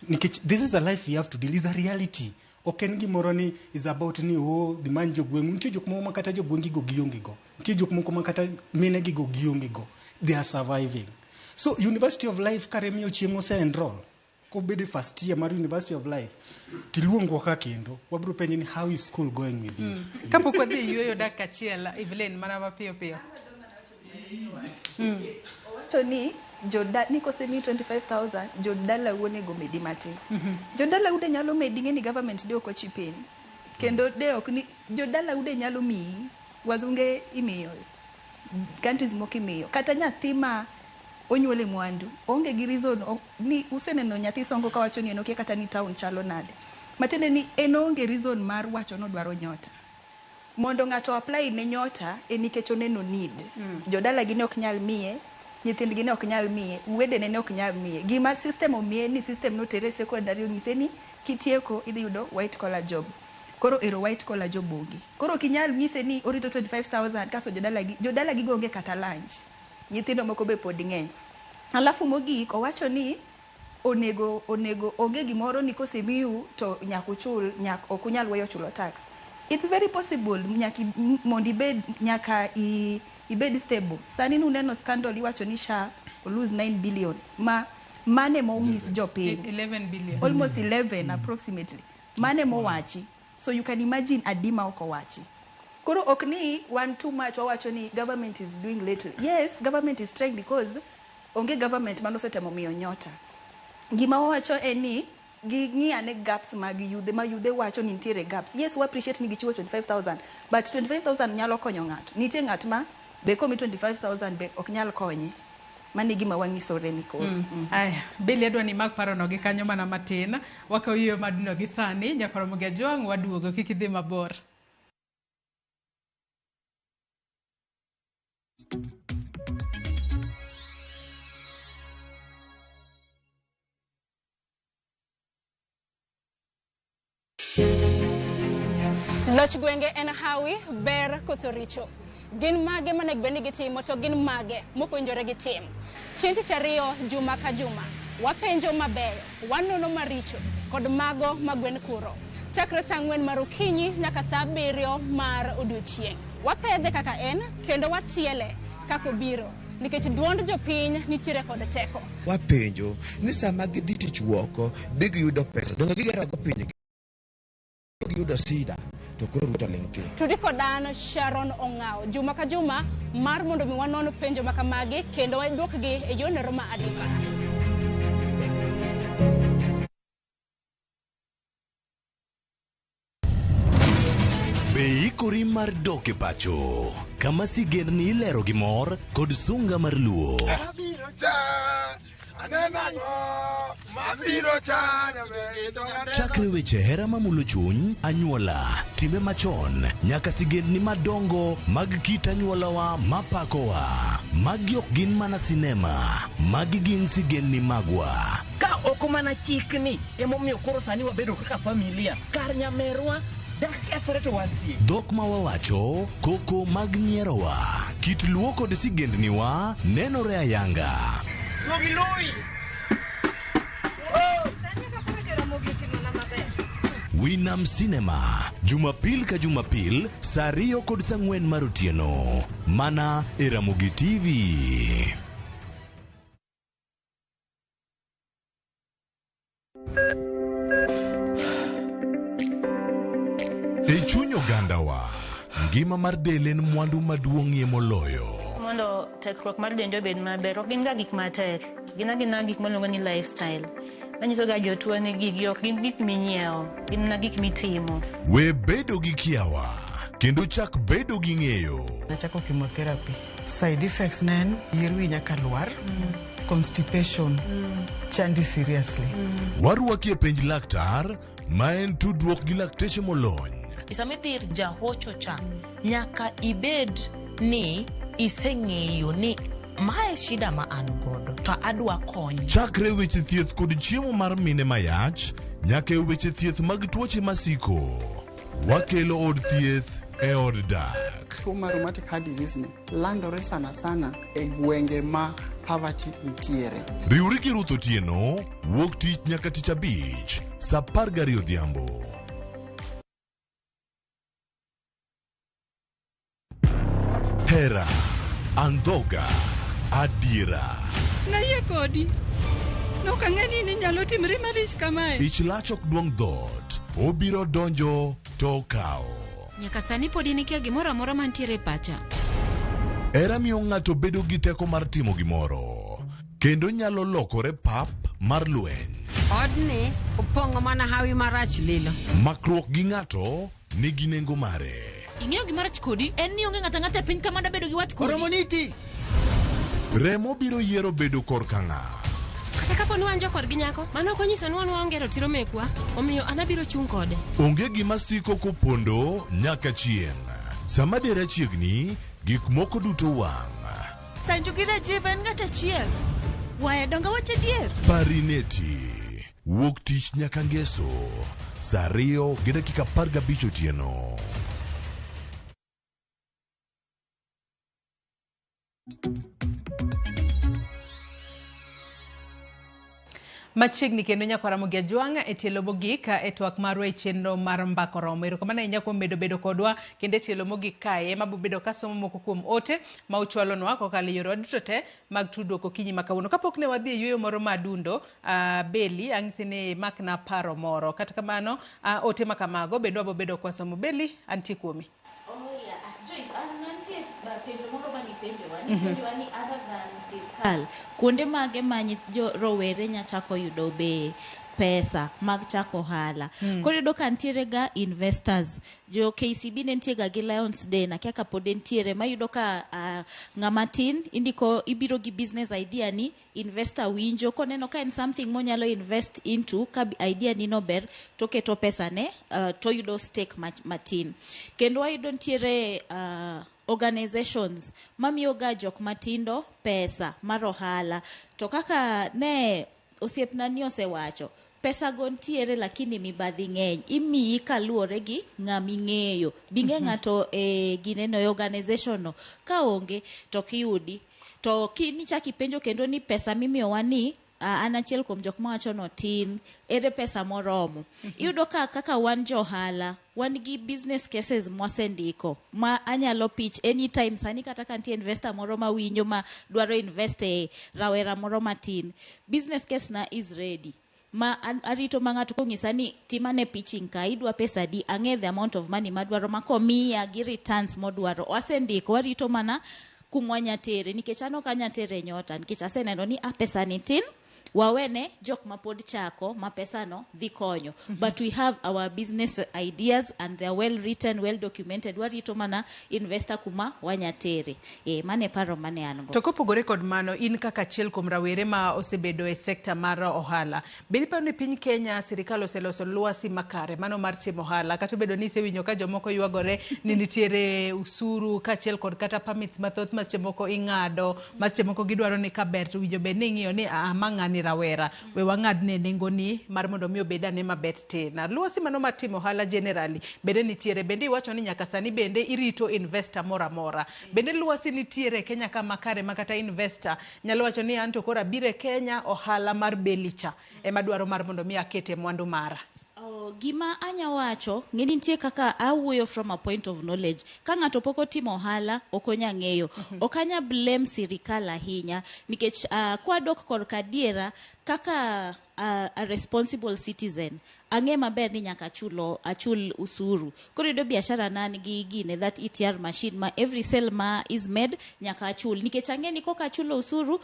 Nikech this is a life we have to deal, is a reality. Ok en gimoro ni is about ni oh dhi many jogweng'u. Nitie jok moko ma kata jogweng'gi go gionge go. Nitie jok moko ma kata minegi go gionge go. They are surviving. So University of Life kare miyo chieng' ose enroll. Kobedo e first year mar University of Life, tiluongwa ka kendo, wabiro penje ni how is school going with you? Kapok wadhi yueyo dakika achiel, Evelyn, mana mapiyo piyo. Owacho ni ni kosemiyi 25,000 jodalau onego medi matin. Jodalau de nyalo medi ng'e ni government de ok ochip in. Kendo de ok ni jodalau de nyalo miyi wazunge imiyo countries moko imiyo kata nyathi ma onyuol e mwandu onge gi reason ni useneno nyathi songo kawacho ni en okia kata ni town chalo nade. Matiende ni en onge reason mar wacho ni odwaro nyota. Mondo ng'ato apply ne nyota en nikech oneno need. Jodalagi ne ok nyal miye, nyithindgi ne ok nyal miye, wedene ne ok nyal miye. Gima system omiye ni system notere e secondary onyise ni kitieko idhi yudo white collar job. Koro ero white collar job onge. Koro ok inyal nyise ni orito 25,000 kaso jodalagi go onge kata lunch. Nyithindo moko be pod ng'eny. Alafu mogik owacho ni onego onge gimoro ni kosemiu to nyaka uchul, ok unyal weyo chulo tax. It's very possible mondo ibed nyaka ibed stable. Sani nuneno scandal iwacho ni SHA lose 9 billion. Ma mane mong'is jopiny. 11 billion. Almost 11 approximately. Mane mowachi. So you can imagine adima ok owachi. Koro ok ni one too much wawacho ni government is doing little. Yes, government is trying because onge government manosetemo miyo nyota. Gima wawacho en ni ging'i ane gaps mag yudhe ma yudhe wacho ni nitiere gaps. Yes, we appreciate ni gichiwo 25,000 but 25,000 nyalo konyo ng'ato. Nitie ng'at ma be komi 25,000 be ok nyal konye. Mano e gima wang'iso Remi koro. Aya, Billy adwa ni mak parono gi kanyo mana matin. Wakaw yweyo maduno gi sani, nyakoromo gi Ajwang' waduogo kik idhi mabor. Loch gwenge en hawi, ber koso richo. Gin mage monego bed ni gitimo to gin mage mok owinjore gitim. Chieng' tich ariyo juma ka juma, wapenjo mabeyo, wanono maricho kod mago ma gwen kuro. Chakre saa 4 mar okinyi nyaka saa 7 mar odiochieng'. Wapedhe kaka en kendo watiele kaka obiro nikech duond jopiny nitiere kod teko. Wapenjo ni sama gidhi tich oko be giyudo pesa donge gigero go pinygi giyudo sida to koro Ruto ling' thi. Tudi kod an Sharon Ong'awo juma ka juma mar mondo mi wanon penjo ma kamagi kendo waduokgi e yorno ma adimba. Be ikori mar dok e pacho kama sigendni ilero gi mor kod sunga mar luo. Abiro cha, Chakre weche hera mamulo chuny, anyuola, timbe machon, nyaka sigendni madongo mag kit anyuolawa mapakowa. Magi ok gin mana sinema, magi gin sigendni magwa. Ka ok mana chikni emomiyo koro sani wabedo kaka familia kar nyamerwa dak kethore to wantie. Dhok ma wawacho, koko mag nyierowa, kit luo kod sigendniwa nenore ayanga. Winam Cinema, Jumapil ka Jumapil, saa 2 kod saa 4 mar otieno. Mana e Ramogi TV. E chuny ogandawa, ngima mar del en mwandu maduong'ie moloyo. Mondo tekruok mar dendi obed maber, ok gin ga gik matek. Gin agina gik miluongo ni lifestyle. Manyiso ga jotuo ni gigi ok gin gik minyiewo, gin mana gik mitimo. We bedo gi kiawa, kendo chak bedo gi ng'eyo. Nachako chemotherapy. Side effects ne en yier wi nyaka lwar, constipation, chandi seriously. Warwaki e penj laktar, ma en tudruok gi lakteche molony. Sama idhi ir jahocho cha, nyaka ibed ni iseng'eyo ni mae shida ma an godo to adwa kony. Chakre weche thieth kod chiemo mar mine mayach, nyaka e weche thieth mag tuoche masiko. Wakelo od thieth e od dak. Tuo mar rheumatic heart disease ni landore sana sana e gwenge ma poverty nitiere. Riwri gi Ruth Otieno, wuok tich nyaka tich abich, saa 12 odhiambo. Hera, andhoga, adiera. Nayie kodi. Nok ang'e ni ninyalo timri marich kamae. Ich lach ok duong' dhoot, obiro donjo to okawo. Nyaka sani pod in ikia gimoro amora mantiere e pacha. Hera miyo ng'ato bedo gi teko mar timo gimoro, kendo nyalo lokore pap mar lweny. Odni opong'o mana hawi marach lilo. Makruok gi ng'ato nigi nengo mare. Ing'eyo gima rach kodi en ni onge ng'ato ang'ata e piny ka mada bedo gi wat kodi. Oromoniti! Remo biro yiero bedo korka ng'a. Kata kapo ni wan jokorgi nyako, mano ok onyiso ni wan waonge ratiro mekwa, omiyo an abiro chung' kode. Onge gima siko kopondo nyaka chieng'. Sama dera chiegni, gik moko duto wang'. Sanju gi Rajiv en ng'at achiel. Waya donge wach adier? Parineti. Wuok tich nyaka ngeso. Saa 2:15 otieno. Machiegni kendo nyakwar Ramogi Ajwang' e tielo mogik e twak marwa e chenro mar Mbaka Oromo. Erokamano ahinya kuom medo bedo kodwa kendo e tielo mogik kae ema bobedo kasomo moko kuom ote ma uchwalonwa kokalo e yorewa duto te mag tudruok okinyi ma kawuono. Kapok ne wadhi e yueyo moro ma adundo, Beli ang'isi ni makna paro moro. Kata kamano, ote ma kamago bende wabobedo kwasomo. Beli, antie kuomi. Sirkal kuonde mage ma rowere nya chako yudo be pesa mag chako ohala. Koro iyudo ka nitiere ga investors. Jo KCB ne nitie ga gi Lions Den, akia ka pod entiere, ma iyudo ka ng'ama tin indiko ibiro gi business idea ni investor winjo koneno ka en something monyalo invest into ka idea ni no ber to keto pesa ne to yudo stake matin. Kendo wayudo nitiere organizations mamiyo ga jok matindo pesa mar ohala. To kaka ne osiepna ni osewacho, pesa go ntiere lakini mibadhi ng'eny. Imiyi kaluwore gi ng'ama ing'eyo. Bing'e ng'ato e gineno e organization no. Ka onge to kiyudi. To kinichak ipenjo kendo ni pesa mimiyowa ni an achiel kuom jok mawacho no tin, ere pesa moromo. Iyudo ka kaka wan jo ohala, wan gi business cases mwasendiko ma anyalo pitch anytime sani kata ka nitie investor moro mawinjo ma dwaro invest e rawera moro matin. Business case na is ready. Ma arito ma ng'ato kong'isa ni timane pitching ka idwa pesa di, ang'e the amount of money madwaro ma komiya gi returns modwaro. Wasendiko, warito mana kumwa nyatere nikech an ok anya tere nyota nikech aseneno ni a pesa ni tin. Wawene jok ma pod chako ma pesano dhi konyo. But we have our business ideas and they are well written, well documented. Warito mana investor kuma wanyatere. Mane paro mane an go. To kopogore kod mano, in kaka achiel kuom rawere ma osebedo e sekta mar ohala, bende iparo ni piny Kenya sirikal oseloso lwasi makare mano mar timo ohala, kata obedo ni isewinjo ka jomoko ywagore ni nitiere usuru kaachiel kod kata permits mathoth ma seche moko ing'ado, ma seche moko gidwaro ni kaber to winjo bed ni ing'iyo ni ma ng'ani rawera, we wang'adne nengoni mar mondo mi obed ane mabet tin. Lwasi mano mar timo ohala generally bende nitiere, bende iwacho ni nyaka sani bende irito investor moro amora. Bende lwasi nitiere e Kenya ka makare ma kata investor nyalo wacho ni anto koro abiro e Kenya ohala mar beli cha ema dwaro mar mondo mi akete mwandu mara. Oh, gima anya wacho ng'e ni nitie kaka awuoyo from a point of knowledge. Ka ng'ato pok otimo ohala, ok onya ng'eyo. Ok anya blame sirikal ahinya nikech kwadok korka adiera kaka a responsible citizen, ang'e maber ni nyaka achul usuru. Koro iyudo biashara na nigi gine that ETR machine ma every sale ma is made nyaka achul, nikech ang'e ni koka achulo usuru,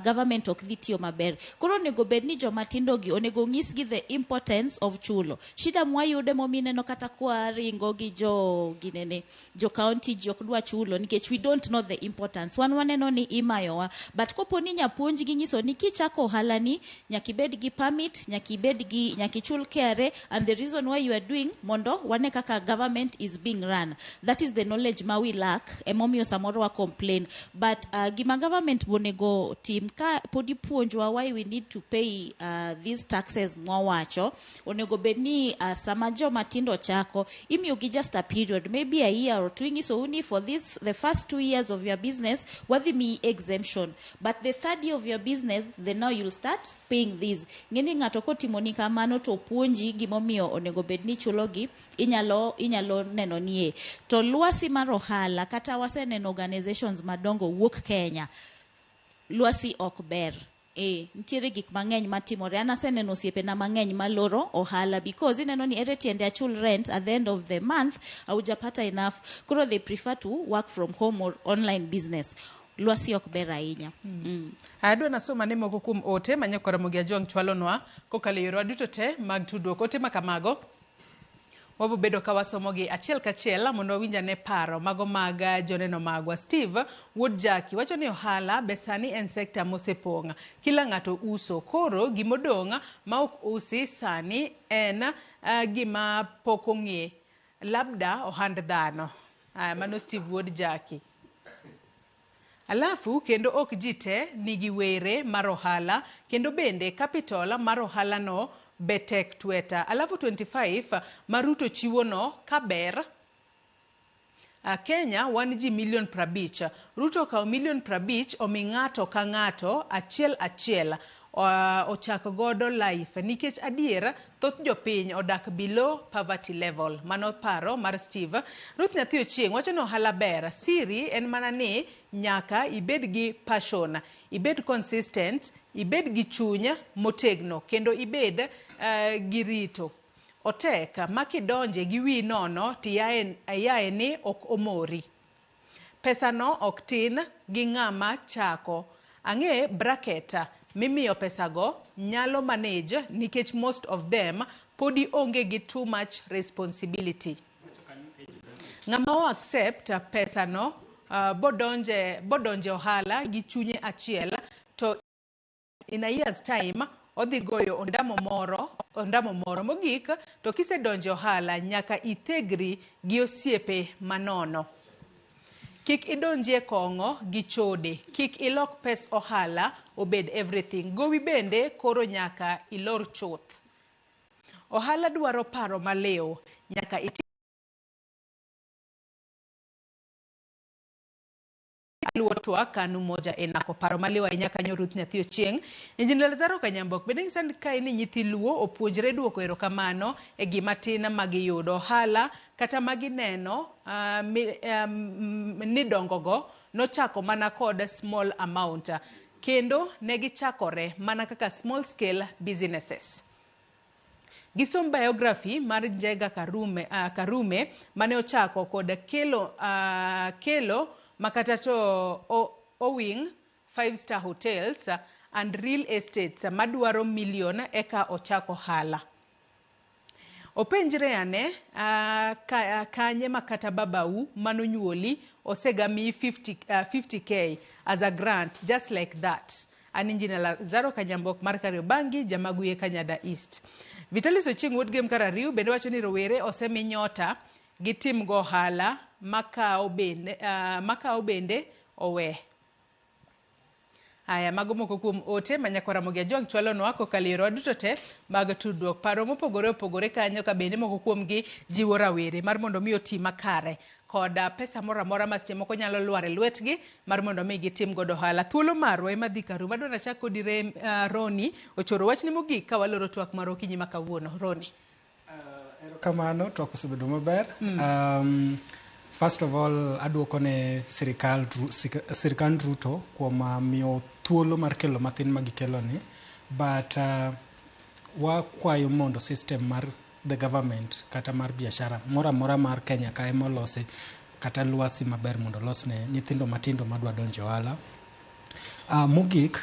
government ok dhi tiyo maber. Koro onego bed ni joma tindo gi onego nyisgi the importance of chulo. Shida mwayude momineno kata kwa ringo gi jo ginene jo county ji ok dwa chulo nikech we don't know the importance. Wan waneno ni imayowa, but kopo ni nyapuonj gi nyiso ni kichako ohala ni nyaka ibed gi permit, nyaka ibed gi, nyaka ichul KRA, and the reason why you are doing mondo wane kaka government is being run. That is the knowledge ma we lack, emomiyo samoro wa complain. But gima government bonego tim ka pod ipuonjwa why we need to pay these taxes mwawacho, onego bed ni sama joma tindo chako imiyogi just a period, maybe a year or two, ing'isou ni for this the first 2 years of your business wadhi miyi exemption, but the third year of your business then now you'll start paying this. Ng'eni ng'ato kotimoni kamano to puonji gimomiyo onego bed ni ichulogi, inyalo neno nie. To lwasi mar ohala, kata waseneno organizations madongo wuok Kenya, lwasi ok ber. Nitiere gik mang'eny matimore. An aseneno osiepena mang'eny maloro ohala because ineno ni ere tiende achul rent at the end of the month, haujapata enough. Koro they prefer to work from home or online business. Lwasi ok ber ahinya. Adwa nasoma ne moko kuom ote ma nyakora Ramogi Ajwang' chwalonwa kokalo e yorewa duto te mag tudruok. Ote ma kamago wabo bedo ka wasomogi achiel kachiel mondo wawinj ane paro mago mag joneno magwa. Steve Wuod Jaki wacho ni ohala be sani en sekta mosepong'. Kila ng'ato uso. Koro gimodong' ma ok usi sani en gima pok ong'e. Labda ohand dhano. Mano Steve Wuod Jaki. Alafu kendo ok ji te nigi were mar ohala kendo bende capital mar ohala no be tek tweta. Alafu 25 ma Ruto chiwo no kaber. Kenya wan ji milion 50. Ruto okawo milion 50 omi ng'ato ka ng'ato achiel achiel ochak godo life nikech adier thoth jopiny odak below poverty level. Mano paro mar Steve. Ruth Nyathi Ochieng' wacho ni ohala ber. Siri en mana ni nyaka ibed gi passion, ibed consistent, ibed gi chuny motegno kendo ibed gi rito. Otek ma kidonje gi wiyi nono to iyae ni ok omori. Pesa no ok tin gi ng'ama chako. Ang'e bracket mimiyo pesago nyalo manage nikech most of them podi onge gi too much responsibility. Ng'ama o accept pesa no bodonje ohala gi chunye achiel to in a year's time odhi goyo ondamo moro mogik to kisedonjo ohala nyaka ithegri gi osiepe manono. Kik idonjie kong'o gi chode, kik ilok pes ohala obed everything. Gowi bende koro nyaka ilor chuth. Ohala dwaro paro maliw, nyaka iti aluwo twak kanu moja enako paro maliw ahinya kanyo Ruth Nyathi Ochieng'. Engineer Lazaro Kanyambok bende nyisa ni kae ni nyithi Luo opuonjre duoko erokamano e gima tin ma giyudo. Ohala kata ma gineno ni dongogo nochako mana kod small amount kendo ne gichakore mana kaka small scale businesses. Gisom biography mar Njenga Karume mane ochako kod kelo makata to Owing 5-star hotels and real estates madwaro million eka ochak ohala. Openjre ane kanye ma kata babau manonyuoli osegamiyi 50k as a grant just like that. An Engineer Lazaro Kanyambok mar Kariobangi, Jamaguye Kanyada East. Vitalis Ochieng wuod Gem Karariu bende wacho ni rowere osemi nyota gitim go ohala makawo bende owe. Aya, mago moko kuom ote ma nyakwa Ramogi Ajwang' chwalonwa kokalo e yorewa duto te mag tudruok. Paro mopogore opogore kanyo ka bende moko kuomgi jiwo rawere mar mondo mi oti makare kod pesa moro amora ma seche moko nyalo lwar e lwetgi mar mondo mi gitim godo ohala. Thuolo marwa ema dhi karumo. Adwaro achak kodi Roni Ochoro wachni mogik ka waloro twak mar okinyi ma kawuono. Roni. Erokamano, twak osebedo maber. First of all, aduoko ne sirikal Ruto kuom miyo thuolo mar kelo mathin ma gikelo ni, but wakwayo mondo system mar the government kata mar biashara moro amora mar Kenya kae molose kata lwasi maber mondo olos ne nyithindo matindo madwa donjo ohala. Mogik,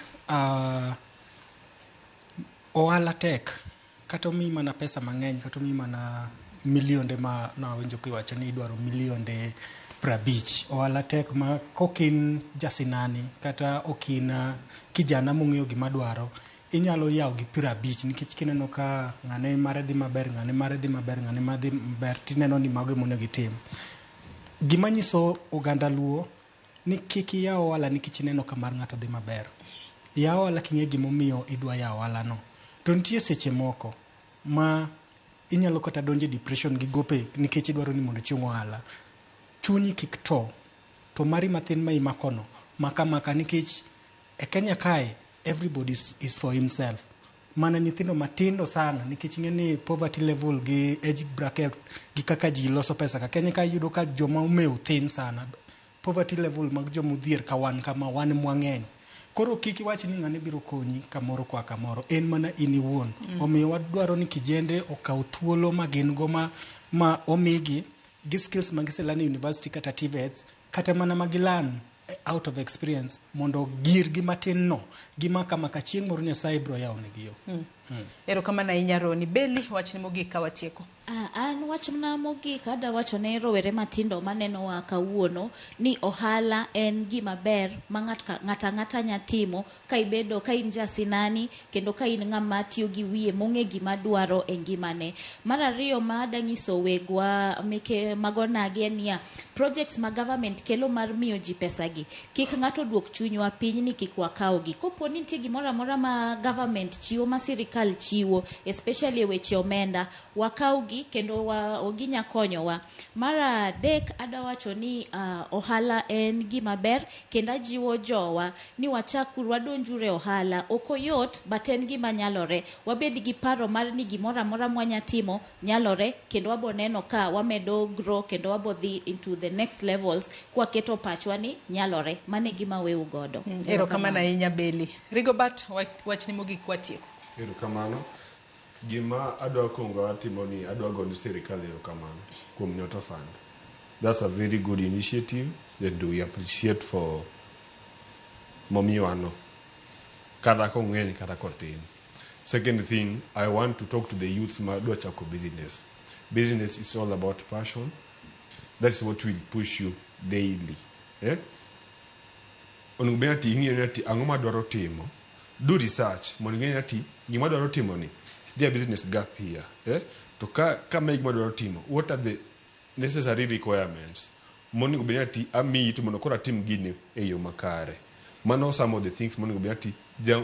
ohala tek kata omiyi mana pesa mang'eny kata omiyi mana milionde ma nawinjo kiwacho ni idwaro milionde 50. Ohala tek ma kokin jasinani kata okin kijana mong'eyo gima dwaro, inyalo yawo gi 50 nikech kineno ka ng'ane mare dhi maber, ng'ane mare dhi maber, ng'ane mare dhi maber, tineno ni mago emonego itim. Gima nyiso oganda Luo ni kik iyaw ohala nikech ineno ka mar ng'ato dhi maber. Yaw ohala king'e gimomiyo idwa yawo ohala no. To nitie seche moko ma inyalo kata donjo e depression gi gope nikech idwaro ni mondo ichung ohala. Chunyi kik to, to mari mathin ma imakono, maka maka nikech e Kenya kae everybody is for himself. Mana nyithindo matindo sana nikech ing'e ni poverty level gi age bracket gi kaka ji loso pesa ka Kenya kae iyudo ka joma omew thin sana. Poverty level mag joma odhier ka wan kama wan mwang'eny. Koro kik iwach ni ng'ane biro konyi kamoro koa kamoro, en mana in iwuon. Omiyo wadwaro ni kijende okaw thuolo ma gin go ma omigi gi skills ma giselan e university kata TVETs kata mana ma gilan out of experience mondo girgi matin no gimaka maka chieng' moro Nyasaye biro yawo negi yo. Erokamano ahinya Roni. Beli, wachni mogik ka watieko. An wachna mogik adwa wacho ne rowere matindo manenowa kawuono ni ohala en gima ber ma ng'ato ang'ata nya timo ka ibedo ka in jasinani kendo ka in ng'ama tiyo gi wiye mong'e gima dwaro e ngimane. Mar ariyo ma adwa nyiso wegwa meke magonagi en niya, projects ma government kelo mar miyo ji pesa gi, kik ng'ato duok chunywa piny ni kik wakawgi. Kopo ni nitie gimoro amora ma government chiwo, ma sirikal chiwo, especially e weche omenda, wakawgi kendo ginya konyowa. Mar adek adwa wacho ni ohala en gima ber kendo ajiwo jowa ni wachakuru wadonjuru e ohala. Ok oyot but en gima nyalore. Wabed gi paro mar ni gimoro amora mwanya timo nyalore kendo wabo neno ka wamedo grow kendo wabo dhi into the next levels kwaketo pachwa ni nyalore. Mano e gima weu godo. Erokamano ahinya Beli. Rigobert, wachni mogik watieko. Erokamano. Gima adwa kuongo atimo ni adwa gone sirikal erokamano kuom Nyota Fund. That's a very good initiative that we appreciate for momiwano. Kata kong'eny kata kotin. Second thing, I want to talk to the youths ma dwa chako business. Business is all about passion. That's what will push you daily. Onego bed ni ing'iyo ni ati ang'o madwaro timo. Do research mondo ing'e ni ati gima adwaro timo ni, is there a business gap here? To ka mae gima adwaro timo, what are the necessary requirements monego bed ni ati ameet mondo koro atim gini e yo makare. Mano some of the things monego bed ni ati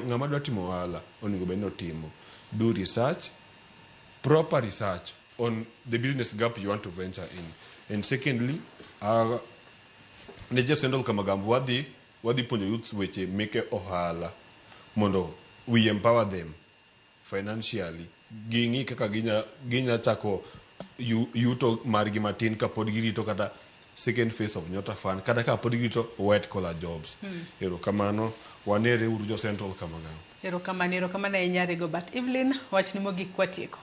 ng'ama dwa timo ohala onego bed ni otimo. Do research, proper research on the business gap you want to venture in. And secondly, ne jo Central Kamagambo wadhi puonjo youths weche meke ohala mondo we empower them financially. Ging'i kaka ginya chako yuto margi matin kapod girito kata second phase of Nyota Fund kata kapod girito white collar jobs. Erokamano, wanere uru jo Central Kamagambo. Erokamano, erokamano ahinya Rigobert. Evelyn, wachni mogik kwatieko.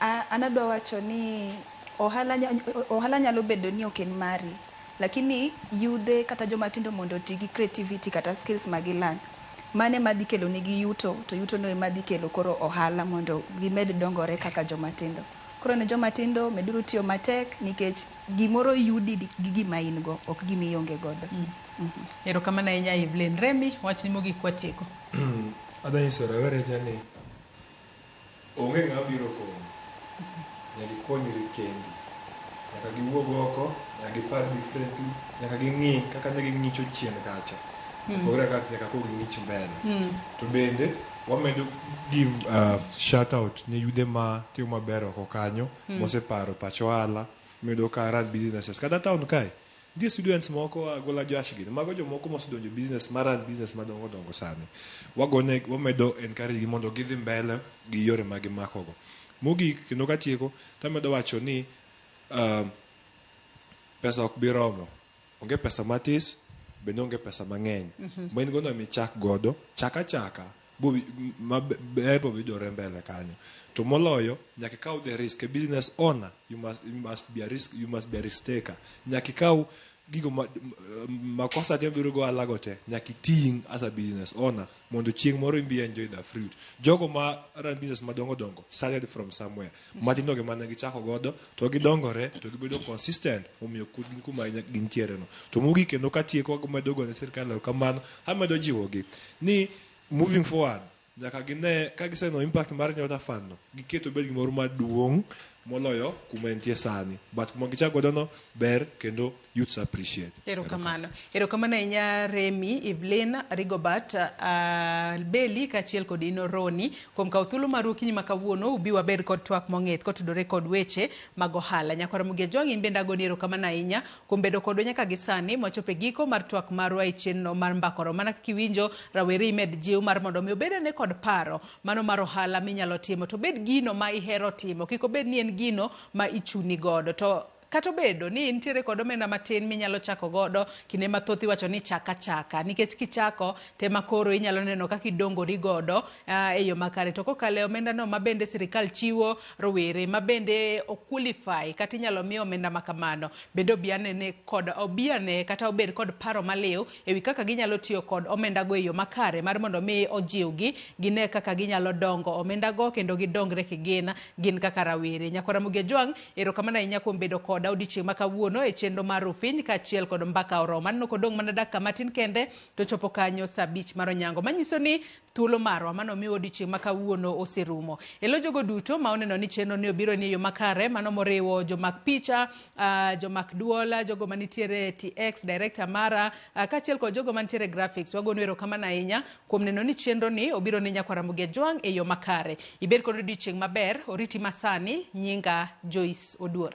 An adwa wacho ni ohala nyalo bedo ni ok en mari, lakini yudhe kata joma tindo mondo oti gi creativity kata skills ma gilearn. Mano ema dhi kelo negi yuto, to yuto no ema dhi kelo koro ohala mondo gimed dongore kaka joma tindo. Koro ne joma tindo, meduru tiyo matek nikech gimoro yudi gi gima in go, ok gima ionge godo. Erokamano ahinya Evelyn. Remi, wachni mogik kwatieko. Adwa nyiso rawere te ni onge ng'ama biro konyi. Nyaka ikonyri kendi. Nyaka giwuog oko, nyaka gipar differently, nyaka ging'i kaka ne ging'icho chien kacha. Opogore kaka nyaka koro ging'ich mbele. To bende wamedo give shout out ne yudhe ma timo maber oko kanyo moseparo pach ohala miyudo ka run businesses kata town kae nitie students moko agola Joash gini mago jomoko mosedonjo business ma run business madongo dongo sani wagone wamedo encourage gi mondo gidhi mbele gi yore ma gimakogo mogik kendo katieko tamedo wacho ni pesa ok bi romo onge pesa matis bende onge pesa mang'eny ma in godo michak godo chaka chaka ber bo yudore mbele kanyo to moloyo nyaka ikaw the risk a business owner you must be a risk you must be a risk taker nyaka ikaw gigo ma, makosa te biro go ohala go te nyaka iting as a business owner mondo chieng' moro imbi enjoy the fruit jogo ma run business madongo dongo started from somewhere matindo gi mane gichako godo to gidongore to gibedo consistent omiyo gin kuma gintiere no to mogik kendo katieko wamedo gone sirikal erokamano amedo jiwogi ni moving forward nyaka gine ka giseneno impact mar Nyota Fund no giketo obed gimoro maduong' moloyo kuma entie sani but kuma gichako godo no ber kendo youths appreciate. Erokamano. Erokamano ahinya Remi, Evelyn, Rigobert, Beli kaachiel kod Ino Roni kuom kawo thuolo maru okinyi ma kawuono ubi wabed kod twak mong'ith kotudore kod weche mag ohala. Nyakwar Ramogi Ajwang' in bende agoni erokamano ahinya kuom bedo kodwa nyaka gi sani mwachopo e giko mar twak marwa e chenro mar Mbakoro. Mana kaka iwinjo rawere imed jiw mar mondo mi obed ane kod paro mano mar ohala minyalo timo to obed gino ma ihero timo kik obed ni en gino ma ichuni godo to kata obedo ni intiere kod omenda matin minyalo chako godo kinde mathoth iwacho ni chaka chaka nikech kichako tema koro inyalo neno kaka idongori godo e yo makare to kokalo e omenda no ma bende sirikal chiwo rowere ma bende o qualify kata inyalo mi omenda ma kamano bende obi anene kod obi ane kata obed kod paro maliw ewi kaka ginyalo tiyo kod omenda go e yo makare mar mondo mi ojiwgi gine kaka ginyalo dongo omenda go kendo gidongre kigin gin kaka rawere. Nyakwar Ramogi Ajwang' erokamano ahinya kuom bedo koda odiochieng' ma kawuono e chenro mar Rupiny kaachiel kod Mbaka Oromo. Aneno kodong' mana dakika matin kende to chopo kanyo sa 5 mar onyango manyiso ni thuolo marwa manomiwa odiochieng' ma kawuono oserumo. Elo jogo duto ma oneno ni chenro ni obiro ni e yo makare mano moriwo jomak picha, jomak duol, jogo manitiere TX, director mara, kaachiel kod jogo mantiere graphics. Wagonu erokamano ahinya kuom neno ni chenro ni obiro ne Nyakwar Ramogi Ajwang' e yo makare. Ibed kod odiochieng' maber, oriti masani, nyinga Joyce Oduor.